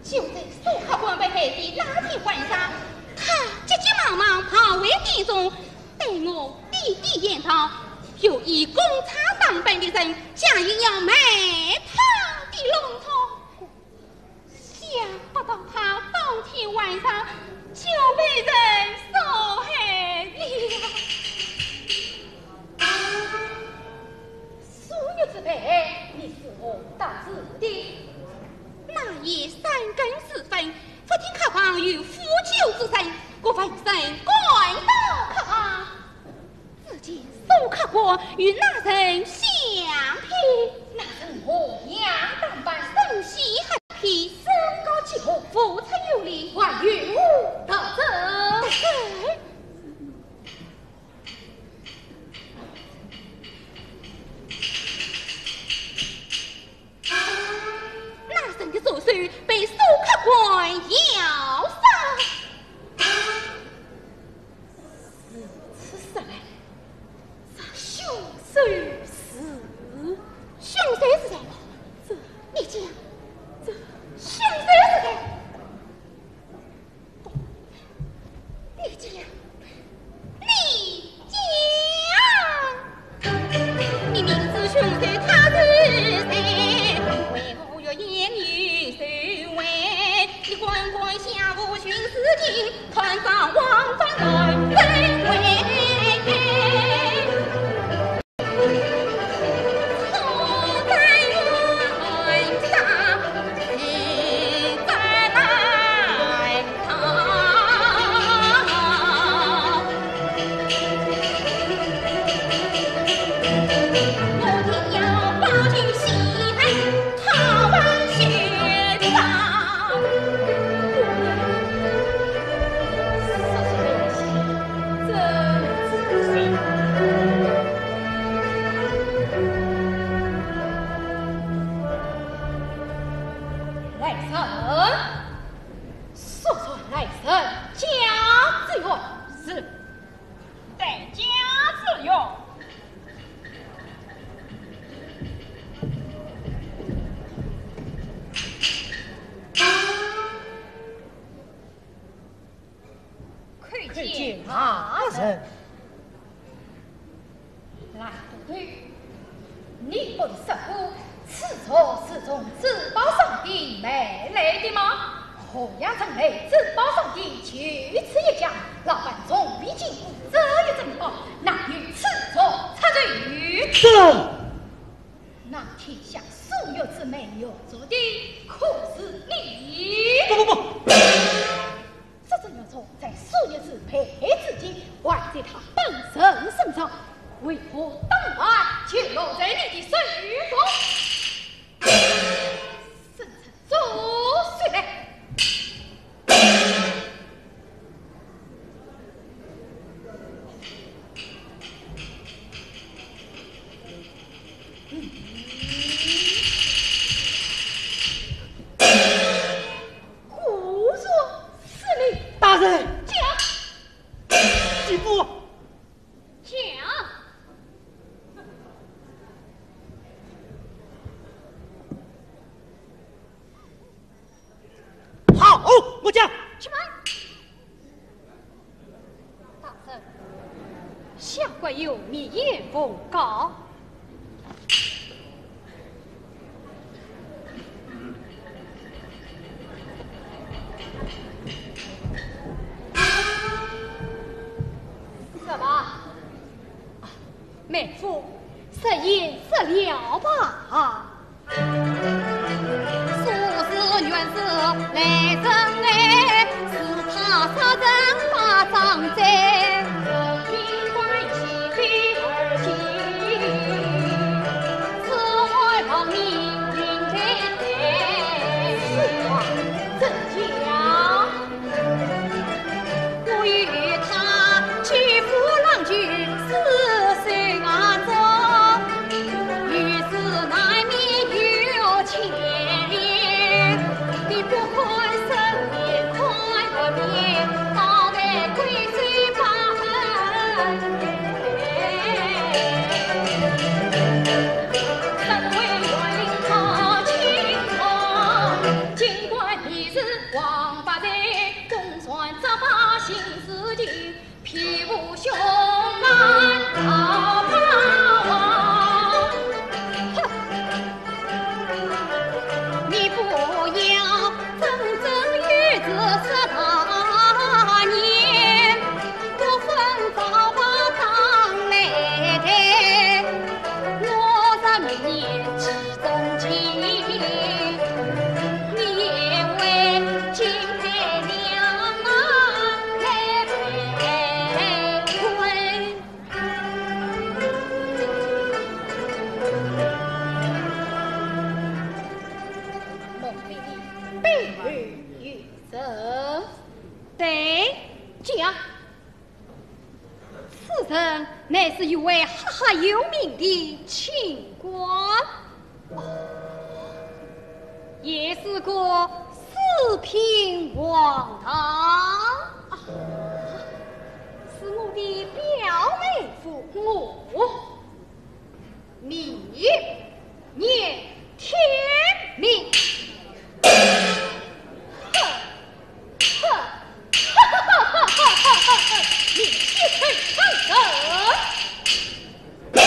就在苏客官被害的那天晚上，他急急忙忙跑回店中，对我点点言道，有一工厂上班的人，想要卖他的弄堂。想不到他当天晚上就被人所害了。 苏玉芝被害，你是何得知的？那夜三更时分，忽听客房有呼救之声，我闻声赶到客房，只见苏客官与那人相拼。那人模样打扮，身披黑皮，身高几何，腹侧有裂，还有何特征？大人， 那人的左手被苏客官咬伤。如此说来，这凶手是？凶手是谁？这，你讲，这，凶手是谁？ 你讲，你讲，你明知凶手他是谁，为何欲言语羞愧？你官官相护徇私情，看上王法乱非为。来人，速传来人，见知县。是。带见知县。 叩见大人。来，都头，你不是说过此镯是从珠宝商店买来的吗？何以成为珠宝商店就此一家，老板从未见过这一珍宝，哪有此镯出售？是。那天向苏玉芝买玉镯的，可是你？不，不，不。 这只玉镯在苏玉芝被害之际，还在她本人身上，为何当晚就落在你的手中？伸出左手来。 果然是你。大人。讲。媳妇。讲。 好，我讲。且慢。大人，下官有秘言奉告。什么？啊，妹夫，实言实了吧。一无凶案逃跑王。哼！你不要真正有这十八年，我分桃花当来的，我十年 对，讲。 此人乃是一位赫赫有名的清官，哦，也是个四品黄堂。啊，是我的表妹夫。我，你，你，天明。 你是谁？哼！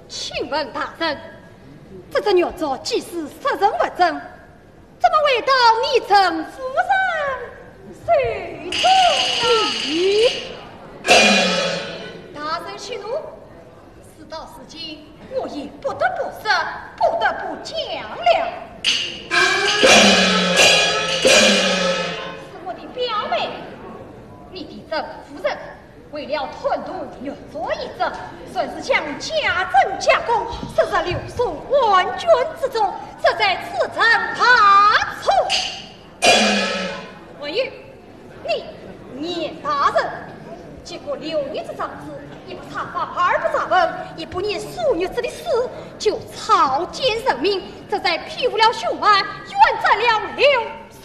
请问大人，这只玉镯既是杀人物证，怎么会到你陈夫人手中呢？你，大人息怒。 事到如今，我也不得不说，不得不讲了。是我的表妹，你的陈夫人为了贪图玉镯一只，算是将假证假供，失入刘宋官军之中，这在此城大错。 还有，你，严大人，经过六日之长子，一不查访，二不查问，一不念数日之的事，就草菅人命，这才匹夫了凶案，冤斩了刘宋。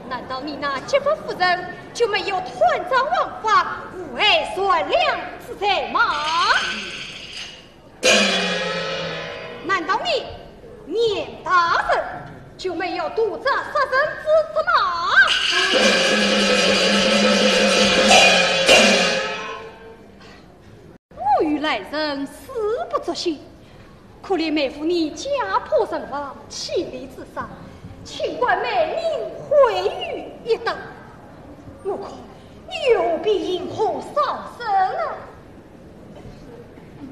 难道你那结发夫人就没有断章枉法、无爱善良之罪吗？ 难道你，严大人，就没有图谋杀人之职吗？我与来人素不作兴，可怜妹夫你家破人亡，妻离子散，清官卖命毁于一旦，我看你又何必引火烧身啊？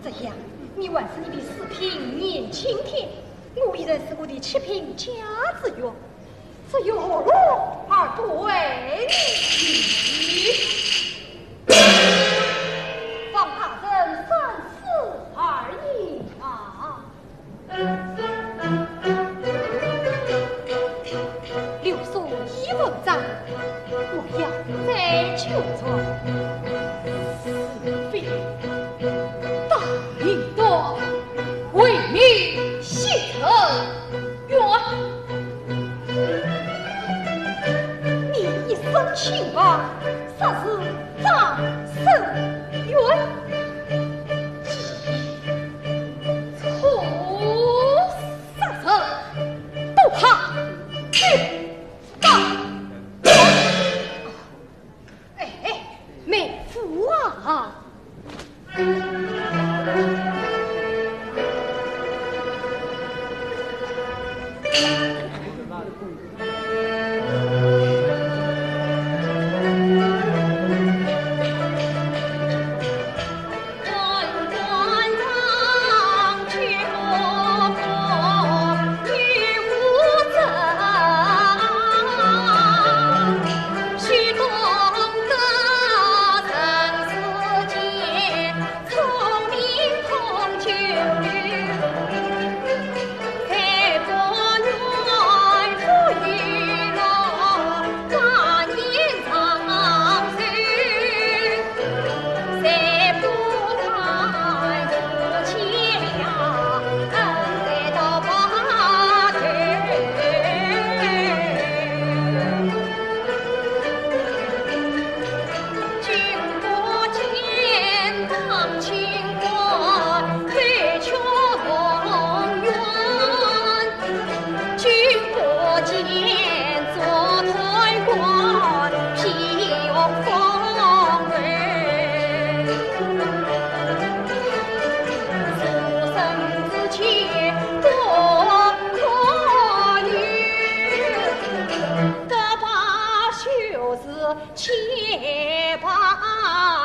这样，你还是你的四品年青天，我依然是我的七品甲子元，这又何乐而不为呢？方大人三思而行啊！ 刘宋已问斩，我要斩九族。是非大义断，为民雪中冤。你一生清白，杀是张生冤。错。 杀人都怕你打。哎，妹夫啊！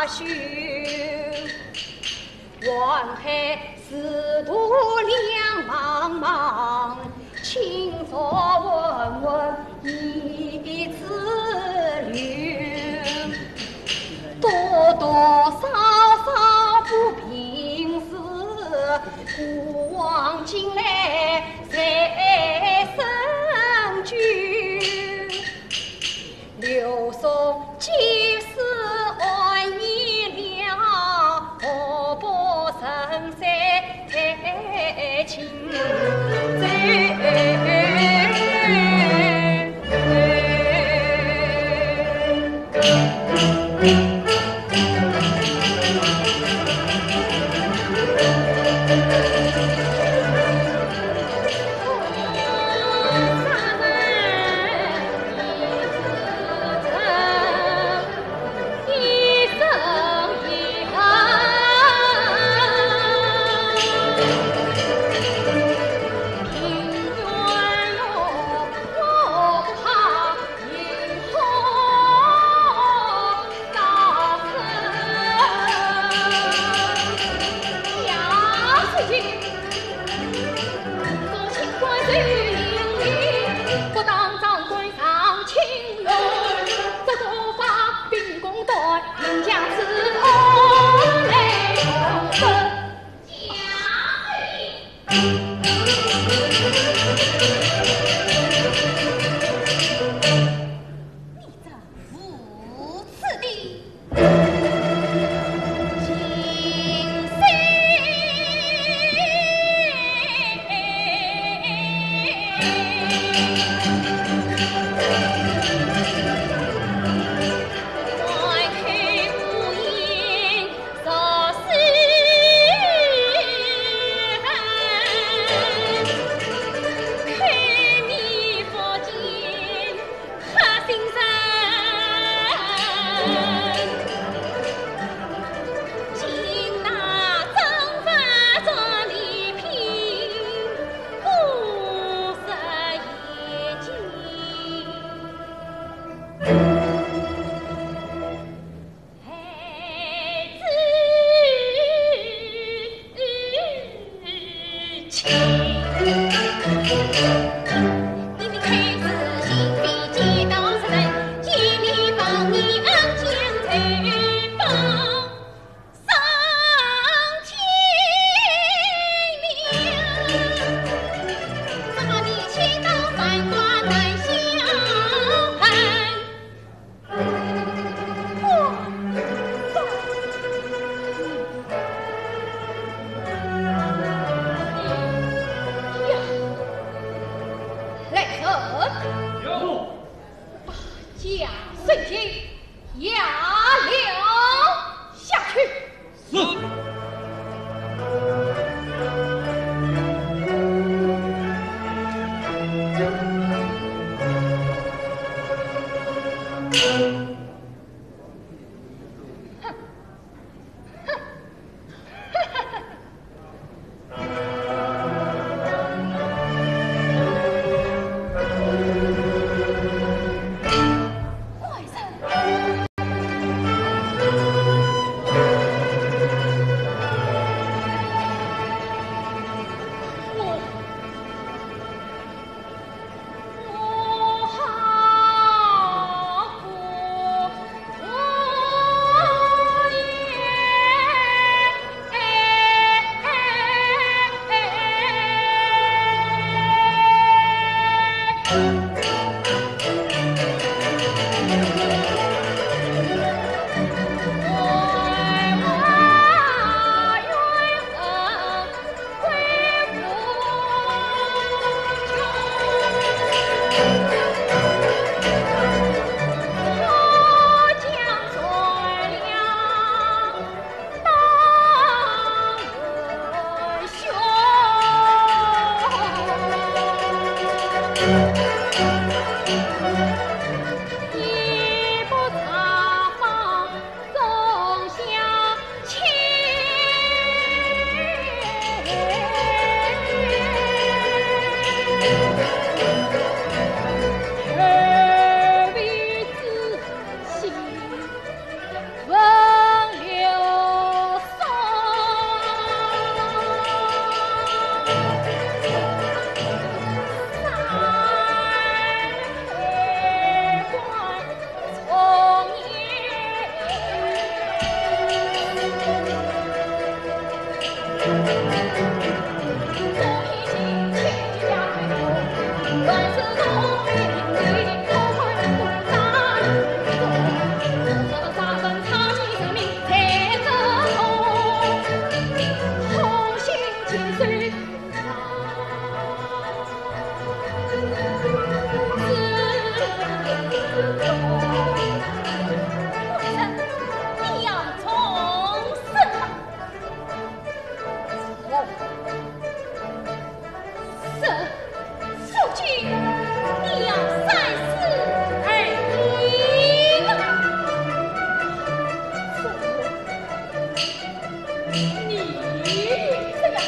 去。黄海似度两茫茫，青草浑浑一直流。多多少少不平事，过往今来在身边。 刘宋几时安逸了，何不人在太清哉？你这个小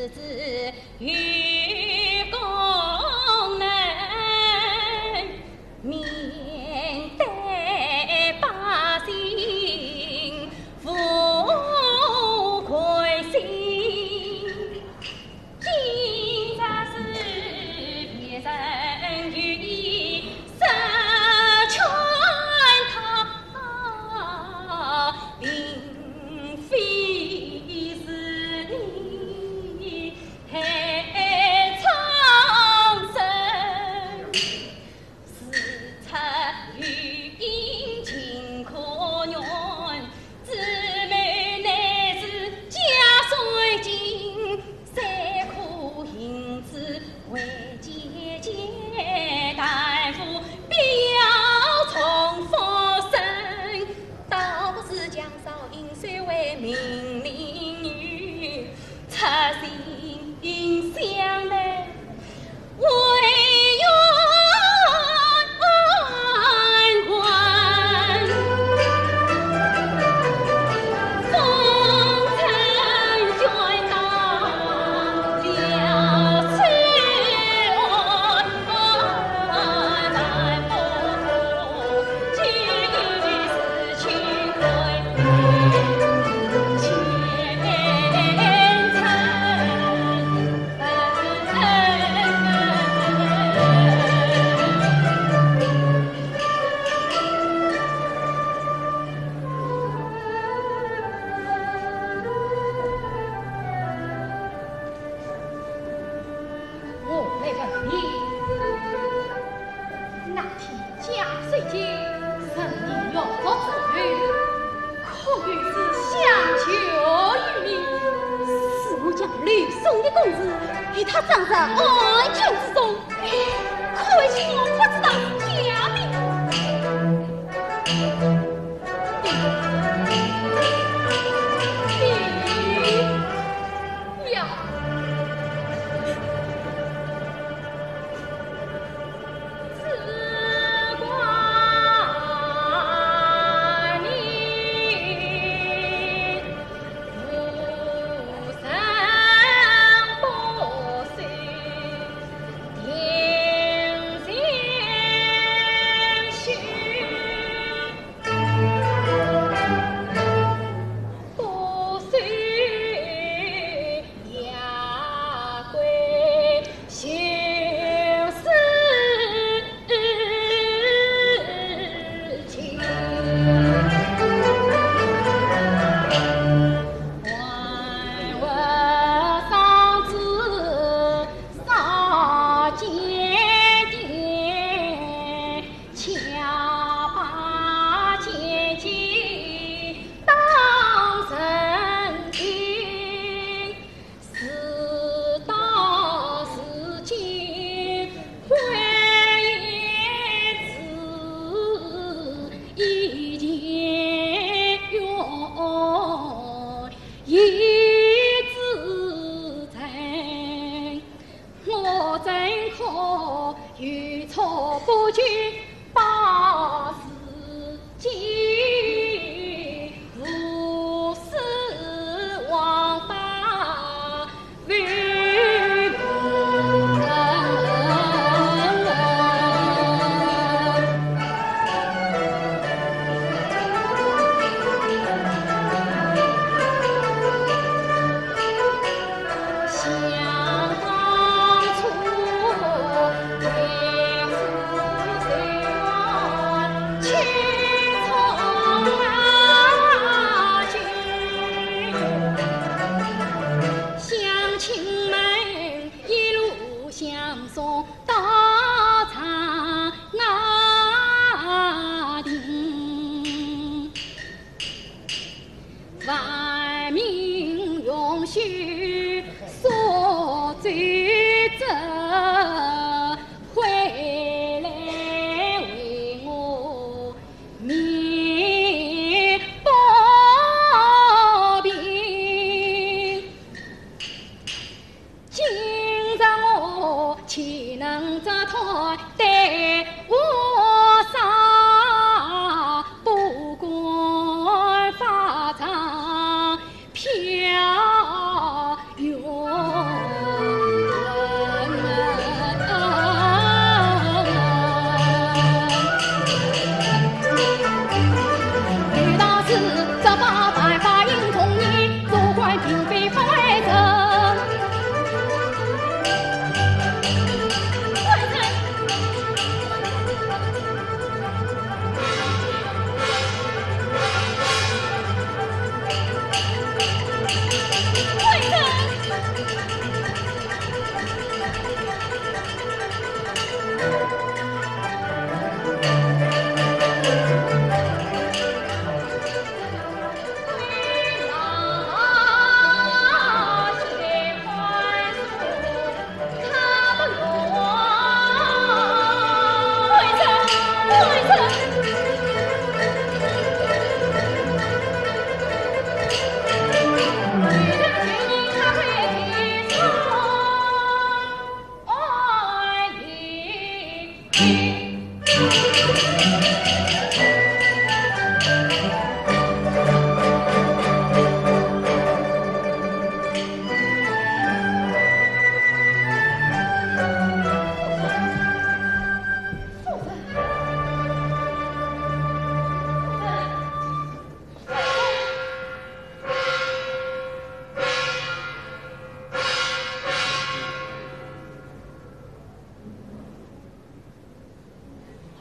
子，你呀！我来问你，那天假水晶，人人欲作之后，可有是香酒与你？是我将刘宋的公事与他藏在案卷之中，可惜我不知道是假的。你，你呀！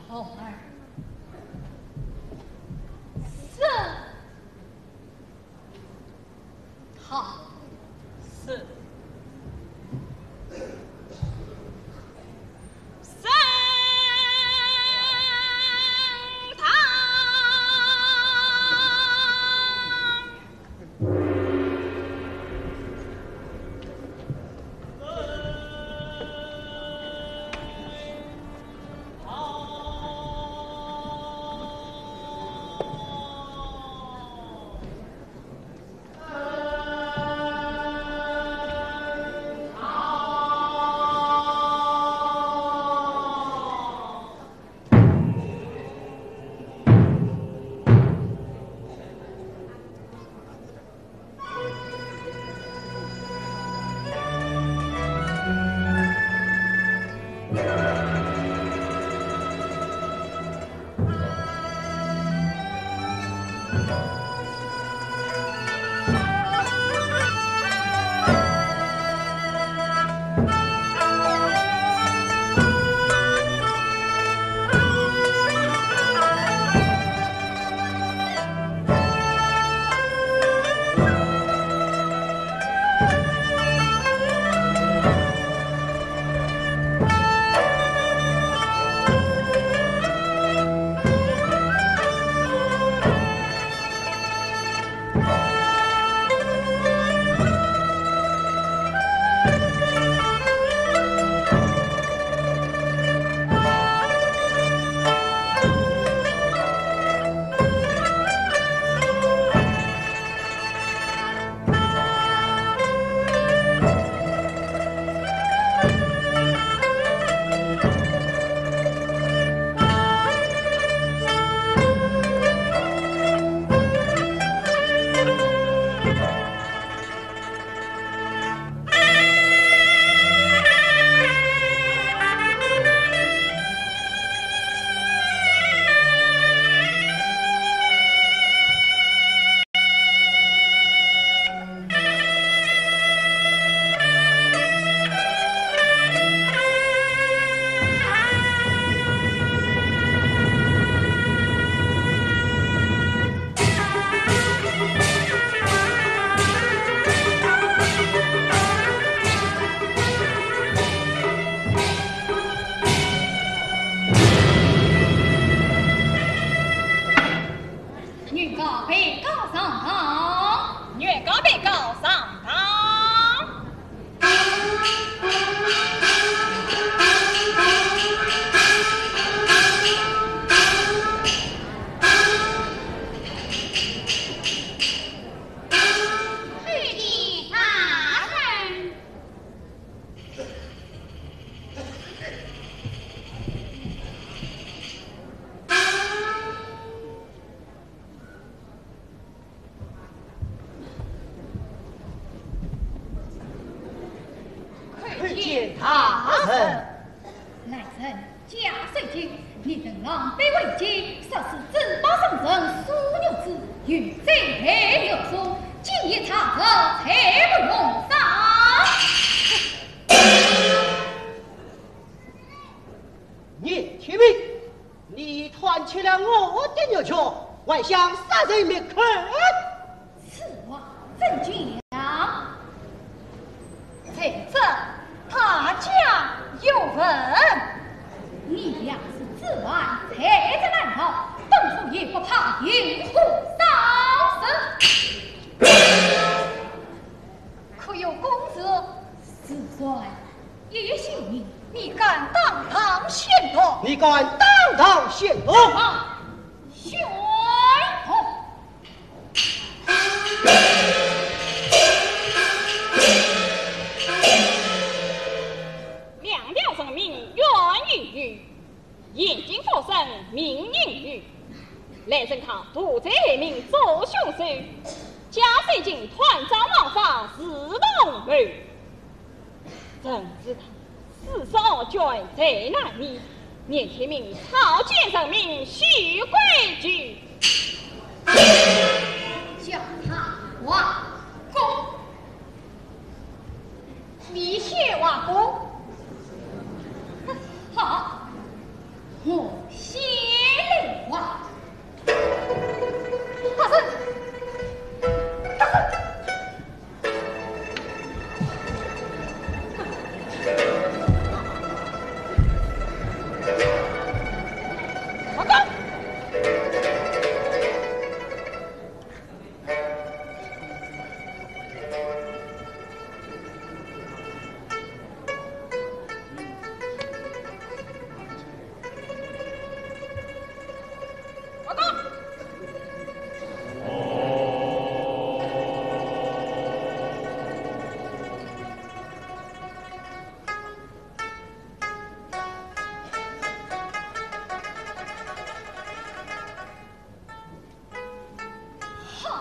红儿，是。好，是。升堂。原告被告上堂。原告被告上堂。快点，大人。 参见大人。来人，贾水晶，你等狼狈为奸，杀死珍宝商人苏玉芝，有罪被立案，今夜查实，罪不容赦。你听明， 你断绝了我的肉权，还想杀人灭口？此话怎讲？在这大家有闻。你俩是知县，在这难逃，本府也不怕引火烧身。可有公事？是说， 一心，你敢当堂宣读？你敢当堂宣读？啊，宣读！两条人命源于你，现今学生名应宇，来人，他大罪名做凶手，假手进团长茅房，私通谋。正是他，私设案卷在哪里？念天命，草菅人命，许规矩。叫他画供。 你先画供。好，我先来画。大人，大人，画供。 好。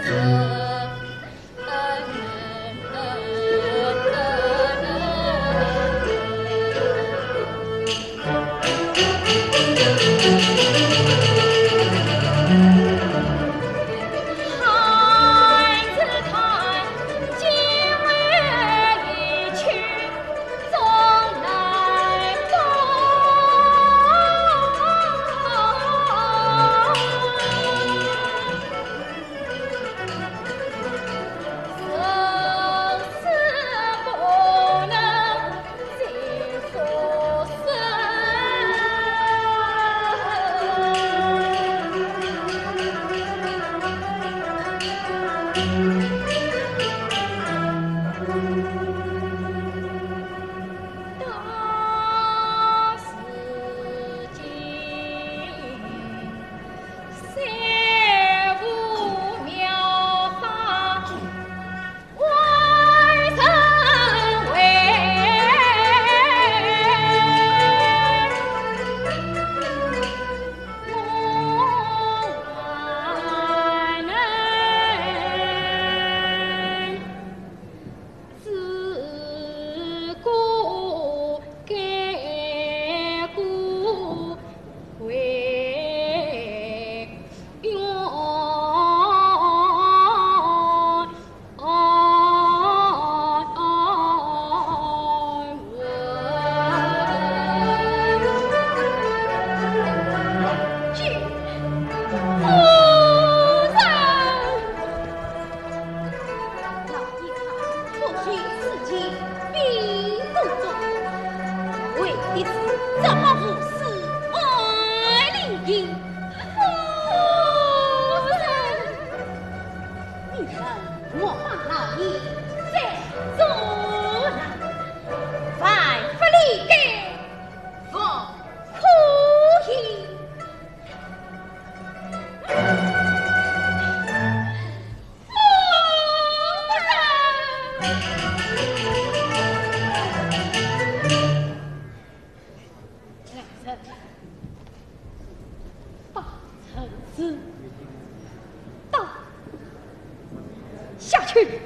老爷看，或许此情并不多，为的是咱们无私爱丽英。夫人，你们莫把老爷再阻拦，万不理解，不可以。 把陈氏带下去。